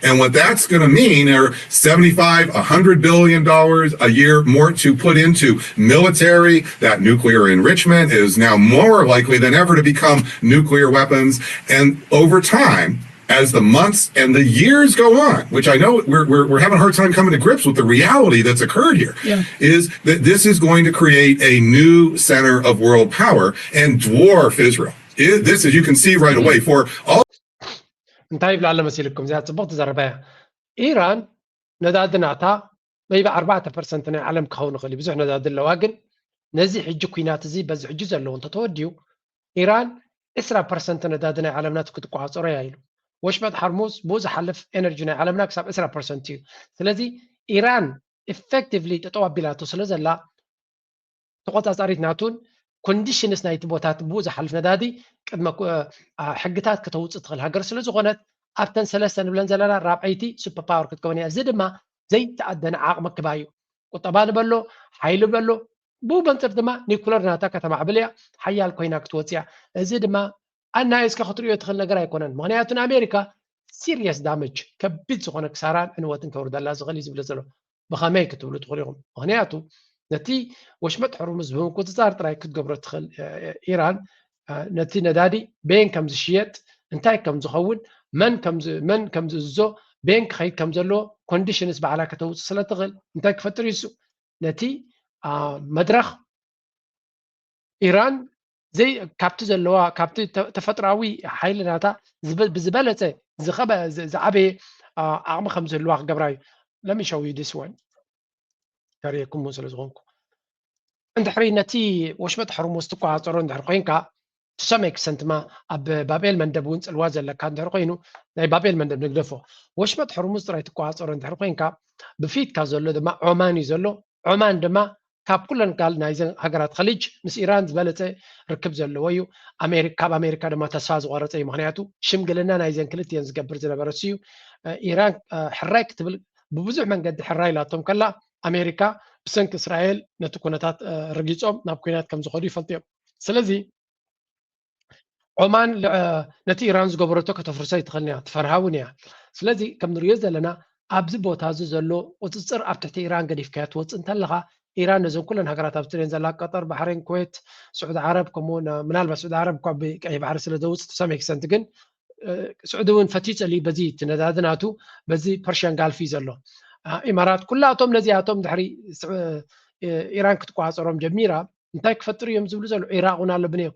And what that's going to mean are seventy-five, a hundred billion dollars a year more to put into military. That nuclear enrichment is now more likely than ever to become nuclear weapons. And over time, as the months and the years go on, which I know we're, we're, we're having a hard time coming to grips with the reality that's occurred here, yeah. is that this is going to create a new center of world power and dwarf Israel. It, this, as you can see right away, for all. እንታይ ይብላ ኣሎ መሲልኩም? እዚኣ ፅቡቕ ትዘረባ እያ። ኢራን ነዳዲ ናታ maybe ኣርባዕተ ፐርሰንት ናይ ዓለም ክኸውን ይኽእል እዩ። ብዙሕ ነዳዲ ኣለዋ፣ ግን ነዚ ሕጂ ኩናት እዚ በዚ ሕጂ ዘለዎ እንተተወዲኡ ኢራን ዕስራ ፐርሰንት ነዳዲ ናይ ዓለምና ክትቆፃፀሮ እያ ኢሉ። ወሽመጥ ሓርሙዝ ብኡ ዝሓልፍ ኤነርጂ ናይ ዓለምና ክሳብ ዕስራ ፐርሰንት እዩ። ስለዚ ኢራን ኢፌክቲቭሊ ጠጠው ኣቢላቶ ስለ ዘላ ተቆፃፃሪት ናቱን ኮንዲሽንስ ናይቲ ቦታት ብኡ ዝሓልፍ ነዳዲ ቅድመ ሕግታት ከተውፅእ ትኽእል ሃገር ስለ ዝኾነት ኣብተን ሰለስተ ንብለን ዘለና ራብዐይቲ ሱፐር ፓወር ክትከውን እያ። እዚ ድማ ዘይተኣደነ ዓቕሚ ክባ እዩ። ቁጠባ ንበሎ፣ ሓይሊ በሎ፣ ብኡ መንፅር ድማ ኒኩለር ናታ ከተማዕብል እያ፣ ሓያል ኮይና ክትወፅእ እያ። እዚ ድማ ኣናይስካ ክትርእዮ ትኽእል ነገር ኣይኮነን። ምክንያቱ ንኣሜሪካ ሲሪየስ ዳመጅ፣ ከቢድ ዝኾነ ክሳራን ዕንወትን ከውርደላ ዝኽእል እዩ ዝብል ዘሎ። ብኸመይ ክትብሉ ትኽእሉ ኢኹም። ምክንያቱ ነቲ ወሽመጥ ሕርሙዝ ብምቁፅፃር ጥራይ ክትገብሮ ትኽእል ኢራን ነቲ ነዳዲ በየን ከም ዝሽየጥ፣ እንታይ ከም ዝኸውን፣ መን ከም ዝእዞ፣ በየን ክኸይድ ከም ዘለዎ ኮንዲሽንስ ባዕላ ከተውፅእ ስለ ትኽእል እንታይ ክፈጥር እዩ እሱ ነቲ መድረኽ ኢራን ዘይ ካብቲ ዘለዋ ካብቲ ተፈጥራዊ ሓይሊ ናታ ብዝበለፀ ዝዓበየ ዓቕሚ ከም ዝህልዋ ክገብራ እዩ። Let me show you this one. ከርእየኩም እውን ስለ ዝኾንኩ እንድሕሪ ነቲ ወሽመጥ ሕርሙዝ ትቆፃፀሮ እንድሕር ኮይንካ to some extent ማ ኣብ ባብኤል መንደብ እውን ፅልዋ ዘለካ እንድሕር ኮይኑ ናይ ባብኤል መንደብ ንግደፎ። ወሽመጥ ሕርሙዝ ጥራይ ትቆፃፀሮ እንድሕር ኮይንካ ብፊትካ ዘሎ ድማ ዖማን እዩ ዘሎ። ዖማን ድማ ካብ ኩለን ጋል ናይዘን ሃገራት ኸሊጅ ምስ ኢራን ዝበለፀ ርክብ ዘለዎ እዩ። ካብ ኣሜሪካ ድማ ተስፋ ዝቆረፀ እዩ። ምክንያቱ ሽምግልና ናይዘን ክልቲኤን ዝገብር ዝነበረ እሱ እዩ። ኢራን ሕራይ ክትብል ብብዙሕ መንገዲ ሕራይ ኢላቶም ከላ ኣሜሪካ ብሰንኪ እስራኤል ነቲ ኩነታት ረጊፆም ናብ ኩናት ከም ዝኸዱ ይፈልጡ እዮም። ስለዚ ዖማን ነቲ ኢራን ዝገበረቶ ከተፍርሶ ኣይትኽእልን እያ፣ ትፈርሃ እውን እያ። ስለዚ ከም ንሪኦ ዘለና ኣብዚ ቦታ እዚ ዘሎ ቁፅፅር ኣብ ትሕቲ ኢራን ገዲፍካዮ ትወፅእ እንተለኻ ኢራን ነዘን ኩለን ሃገራት ኣብ ትሪኤን ዘላ ቀጠር፣ ባሕሬን፣ ኩዌት፣ ስዑዲ ዓረብ ከምኡ ምናልባት ስዑዲ ዓረብ እኳ ብቀይሕ ባሕሪ ስለ ዘውፅእ to some extent ግን ስዑዲ እውን ፈትዩ ፀልዩ በዚ እቲ ነዳዲ ናቱ በዚ ፐርሽያን ጋልፍ እዩ ዘሎ። ኢማራት ኩላቶም ነዚኣቶም ድሕሪ ኢራን ክትቆፃፀሮም ጀሚራ እንታይ ክፈጥሩ እዮም ዝብሉ ዘለዉ ኢራቅ እውን ኣሎ ብንዮም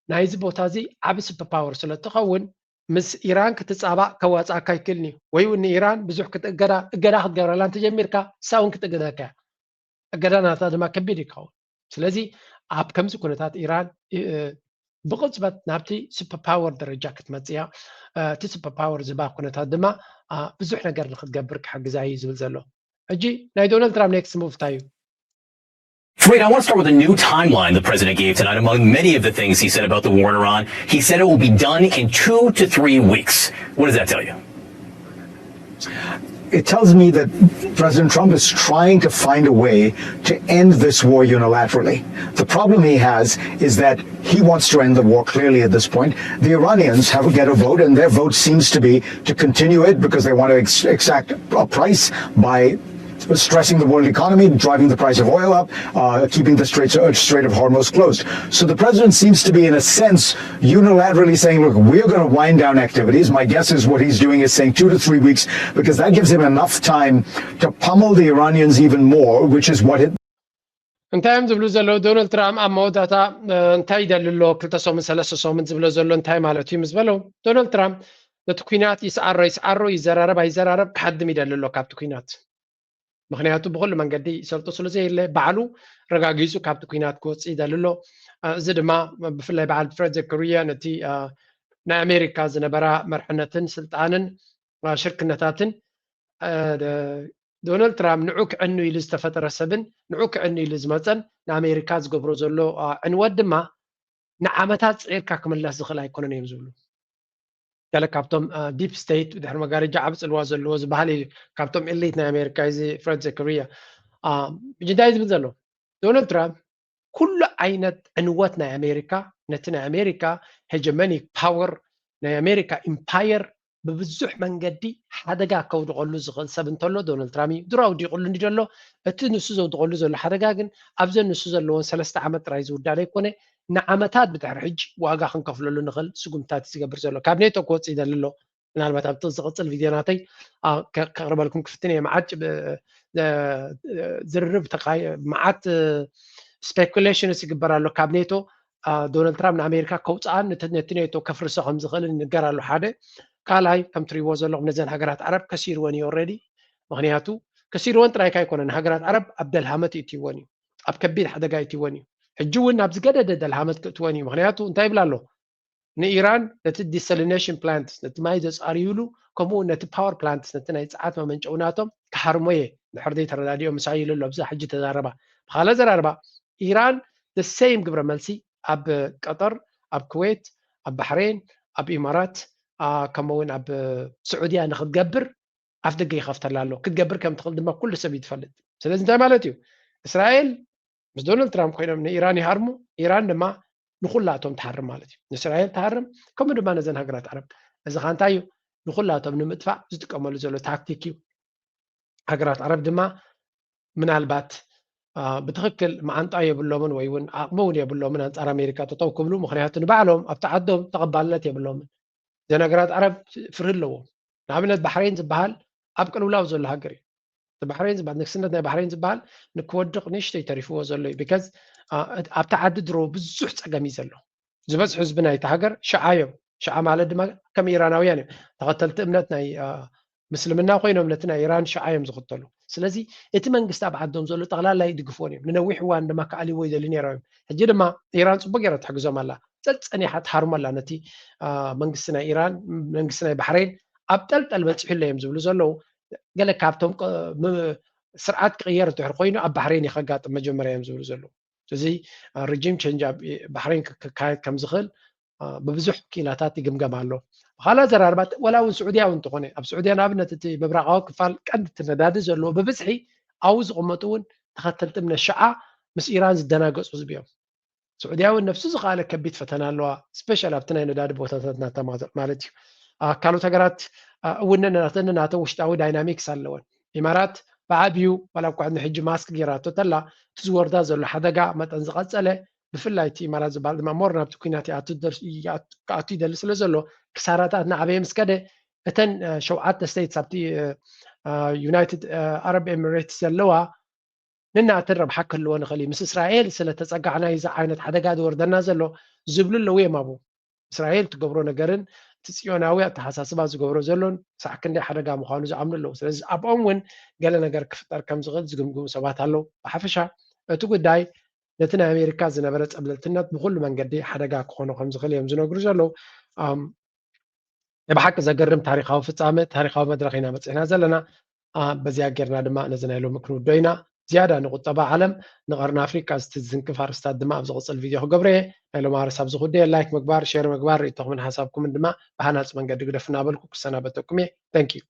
ናይዚ ቦታ እዚ ዓቢ ሱፐር ፓወር ስለ እትኸውን ምስ ኢራን ክትፃባእ ከዋፅኣካ ኣይክእልን እዩ ወይ እውን ንኢራን ብዙሕ ክትእገዳ እገዳ ክትገብረላ እንተጀሚርካ እሳ እውን ክትእገደካ እያ። እገዳ ናታ ድማ ከቢድ እዩ ክኸውን። ስለዚ ኣብ ከምዚ ኩነታት ኢራን ብቕፅበት ናብቲ ሱፐር ፓወር ደረጃ ክትመፅእ እያ። እቲ ሱፐር ፓወር ዝህባ ኩነታት ድማ ብዙሕ ነገር ንክትገብር ክሕግዛ እዩ ዝብል ዘሎ። ሕጂ ናይ ዶናልድ ትራምፕ ኔክስት ሙቭ እንታይ እዩ? Fred, I want to start with a new timeline the president gave tonight. Among many of the things he said about the war in Iran, he said it will be done in two to three weeks. What does that tell you? It tells me that President Trump is trying to find a way to end this war unilaterally. The problem he has is that he wants to end the war clearly at this point. The Iranians have to get a vote, and their vote seems to be to continue it because they want to ex- exact a price by stressing the world economy, driving the price of oil up, uh, keeping the Strait, uh, Strait of Hormuz closed. So the president seems to be, in a sense, unilaterally saying, look, we're going to wind down activities. My guess is what he's doing is saying two to three weeks, because that gives him enough time to pummel the Iranians even more, which is what it እንታይ እዮም ዝብሉ ዘለዉ? ዶናልድ ትራምፕ ኣብ መወዳእታ እንታይ ይደሊ ኣሎ? ክልተ ሰሙን ሰለስተ ሰሙን ዝብሎ ዘሎ እንታይ ማለት እዩ ምስ በለው፣ ዶናልድ ትራምፕ ነቲ ኩናት ይስዓሮ ይስዓሮ፣ ይዘራረብ ኣይዘራረብ ክሓድም ይደሊ ኣሎ ካብቲ ኩናት። ምክንያቱ ብኩሉ መንገዲ ይሰልጦ ስለ ዘየለ ባዕሉ ረጋጊፁ ካብቲ ኩናት ክወፅእ ይደሊ ኣሎ። እዚ ድማ ብፍላይ በዓል ፍሬድ ዘከርያ ነቲ ናይ ኣሜሪካ ዝነበራ መርሕነትን ስልጣንን ሽርክነታትን ዶናልድ ትራምፕ ንዑ ክዕኑ ኢሉ ዝተፈጠረ ሰብን ንዑ ክዕኑ ኢሉ ዝመፀን ንኣሜሪካ ዝገብሮ ዘሎ ዕንወት ድማ ንዓመታት ፅዒርካ ክምለስ ዝኽእል ኣይኮነን እዮም ዝብሉ። ገለ ካብቶም ዲፕ ስቴት ድሕሪ መጋረጃ ዓብ ፅልዋ ዘለዎ ዝበሃል እዩ። ካብቶም ኤሊት ናይ ኣሜሪካ እዚ ፍሬድ ዘከርያ እንታይ ዝብል ዘሎ ዶናልድ ትራምፕ ኩሉ ዓይነት ዕንወት ናይ ኣሜሪካ ነቲ ናይ ኣሜሪካ ሄጀመኒክ ፓወር ናይ ኣሜሪካ ኢምፓየር ብብዙሕ መንገዲ ሓደጋ ከውድቐሉ ዝኽእል ሰብ እንተሎ ዶናልድ ትራምፕ እዩ። ድሮ ኣውዲቑሉ እንዲ ዘሎ እቲ ንሱ ዘውድቐሉ ዘሎ ሓደጋ ግን ኣብዘን ንሱ ዘለዎን ሰለስተ ዓመት ጥራይ ዝውዳእ ዘይኮነ ንዓመታት ብድሕሪ ሕጂ ዋጋ ክንከፍለሉ ንኽእል ስጉምታት ዝገብር ዘሎ ካብ ኔቶ ክወፅእ ይደሊ ኣሎ። ምናልባት ኣብቲ ዝቕፅል ቪድዮ ናተይ ከቕርበልኩም ክፍትን እየ። መዓት ዝርርብ መዓት ስፔኩሌሽንስ ይግበር ኣሎ ካብ ኔቶ ዶናልድ ትራምፕ ንኣሜሪካ ከውፅኣን ነቲ ኔቶ ከፍርሶ ከም ዝኽእል ይንገር ኣሎ ሓደ። ካልኣይ ከም ትሪእዎ ዘለኹም ነዘን ሃገራት ዓረብ ከሲርወን እዩ ኦልሬዲ። ምክንያቱ ከሲርወን ጥራይካ ኣይኮነን፣ ሃገራት ዓረብ ኣብ ደልሃመት ይእትይወን እዩ፣ ኣብ ከቢድ ሓደጋ ይእትይወን እዩ። ሕጂ እውን ናብ ዝገደደ ደልሃመት ክእትወን እዩ። ምክንያቱ እንታይ ይብል ኣሎ ንኢራን ነቲ ዲሰሊኔሽን ፕላንትስ ነቲ ማይ ዘፃርዩሉ ከምኡ እውን ነቲ ፓወር ፕላንትስ ነቲ ናይ ፀዓት መመንጨዊ ናቶም ክሃርሞ እየ ድሕር ዘይተረዳዲኦ ምሳይ ኢሉ ኣሎ። ብዛ ሕጂ ተዛረባ ብካልእ ዘራርባ ኢራን the same ግብረ መልሲ ኣብ ቀጠር ኣብ ኩዌት ኣብ ባሕሬን ኣብ ኢማራት ከምኡ እውን ኣብ ስዑድያ ንክትገብር ኣፍ ደገ ይኸፍተላ ኣሎ። ክትገብር ከም ትኽእል ድማ ኩሉ ሰብ እዩ ትፈልጥ። ስለዚ እንታይ ማለት እዩ? እስራኤል ምስ ዶናልድ ትራምፕ ኮይኖም ንኢራን ይሃርሙ፣ ኢራን ድማ ንኹላቶም ትሃርም ማለት እዩ። ንእስራኤል ትሃርም፣ ከምኡ ድማ ነዘን ሃገራት ዓረብ። እዚ ኸ እንታይ እዩ? ንኹላቶም ንምጥፋእ ዝጥቀመሉ ዘሎ ታክቲክ እዩ። ሃገራት ዓረብ ድማ ምናልባት ብትኽክል መዓንጣ የብሎምን ወይ እውን ዓቕሚ እውን የብሎምን ኣንፃር ኣሜሪካ ጠጠው ክብሉ። ምክንያቱ ንባዕሎም ኣብቲ ዓዶም ተቐባልነት የብሎምን። እዘን ሃገራት ዓረብ ፍርሂ ኣለዎም። ንኣብነት ባሕሬን ዝበሃል ኣብ ቅልውላው ዘሎ ሃገር እዩ። እቲ ባሕሬን ዝበሃል ንግስነት ናይ ባሕሬን ዝበሃል ንክወድቕ ንእሽተይ ተሪፍዎ ዘሎ እዩ። ቢካዝ ኣብቲ ዓዲ ድሮ ብዙሕ ፀገም እዩ ዘሎ። ዝበዝሑ ህዝቢ ናይቲ ሃገር ሽዓ እዮም። ሽዓ ማለት ድማ ከም ኢራናውያን እዮም። ተኸተልቲ እምነት ናይ ምስልምና ኮይኖም ነቲ ናይ ኢራን ሽዓ እዮም ዝኽተሉ። ስለዚ እቲ መንግስቲ ኣብ ዓዶም ዘሎ ጠቕላላ ይድግፍዎን እዮም። ንነዊሕ እዋን ድማ ክኣልይዎ ይደልዩ ነይሮም እዮም። ሕጂ ድማ ኢራን ፅቡቅ ገይራ ትሕግዞም ኣላ። ፀፀኒሓ ትሃርሞ ኣላ ነቲ መንግስቲ ናይ ኢራን መንግስቲ ናይ ባሕሬን ኣብ ጠልጠል በፂሑ ኣሎ እዮም ዝብሉ ዘለዉ። ገለ ካብቶም ስርዓት ክቕየር እንድሕር ኮይኑ ኣብ ባሕሬን እዩ ከጋጥም መጀመርያ እዮም ዝብሉ ዘለዉ። እዚ ሪጂም ቸንጅ ኣብ ባሕሬን ክካየድ ከም ዝኽእል ብብዙሕ ክኢላታት ይግምገም ኣሎ። ብካልእ ኣዘራርባ ዋላ እውን ስዑድያ እውን እንተኾነ ኣብ ስዑድያ ንኣብነት እቲ ምብራቃዊ ክፋል ቀንዲ እቲ ነዳዲ ዘለዎ ብብዝሒ ኣብኡ ዝቕመጡ እውን ተኸተልቲ እምነት ሽዓ ምስ ኢራን ዝደናገፁ ህዝቢ እዮም። ስዑድያ እውን ነብሱ ዝኸኣለ ከቢድ ፈተና ኣለዋ። ስፔሻል ኣብቲ ናይ ነዳዲ ቦታታት ናታ ማለት እዩ። ካልኦት ሃገራት እውን ናተን ናተን ውሽጣዊ ዳይናሚክስ ኣለወን። ኢማራት ብዓብዩ ዋላ እኳ ንሕጂ ማስክ ገይራቶ ተላ እቲ ዝወርዳ ዘሎ ሓደጋ መጠን ዝቐፀለ ብፍላይ እቲ ኢማራት ዝበሃል ድማ ሞር ናብቲ ኩናት ክኣቱ ይደሊ ስለ ዘሎ ክሳራታት እናዓበየ ምስ ከደ እተን ሸውዓተ ስቴትስ ኣብቲ ዩናይትድ ኣረብ ኤሚሬትስ ዘለዋ ንናተን ረብሓ ክህልዎ ንኽእል እዩ። ምስ እስራኤል ስለ ተፀጋዕና እዩ እዚ ዓይነት ሓደጋ ዝወርደና ዘሎ ዝብሉ ኣለዉ እዮም ኣብኡ። እስራኤል ትገብሮ ነገርን እቲ ፅዮናዊ ኣተሓሳስባ ዝገብሮ ዘሎን ክሳዕ ክንደይ ሓደጋ ምዃኑ ዝኣምኑ ኣለዉ። ስለዚ ኣብኦም እውን ገለ ነገር ክፍጠር ከም ዝኽእል ዝግምግሙ ሰባት ኣለዉ። ብሓፈሻ እቲ ጉዳይ ነቲ ናይ ኣሜሪካ ዝነበረ ጸብለልትነት ብኩሉ መንገዲ ሓደጋ ክኾኖ ከም ዝኽእል እዮም ዝነግሩ ዘለዉ። ናይ ብሓቂ ዘገርም ታሪካዊ ፍጻመ፣ ታሪካዊ መድረኽ ኢና መጽእና ዘለና። በዚኣ ጌርና ድማ ነዚ ናይ ሎሚ ክንውዶ ኢና። ዝያዳ ንቁጠባ ዓለም፣ ንቐርኒ ኣፍሪቃ ዝትዝንክፍ ኣርስታት ድማ ኣብ ዝቕጽል ቪድዮ ክገብረ እየ። ናይ ሎሚ ኣርስ ኣብዚ ኩደ። ላይክ ምግባር፣ ሼር ምግባር፣ ርእቶኹምን ሓሳብኩምን ድማ ብሃናጺ መንገዲ ግደፉ እናበልኩ ክሰናበተኩም እየ። Thank you።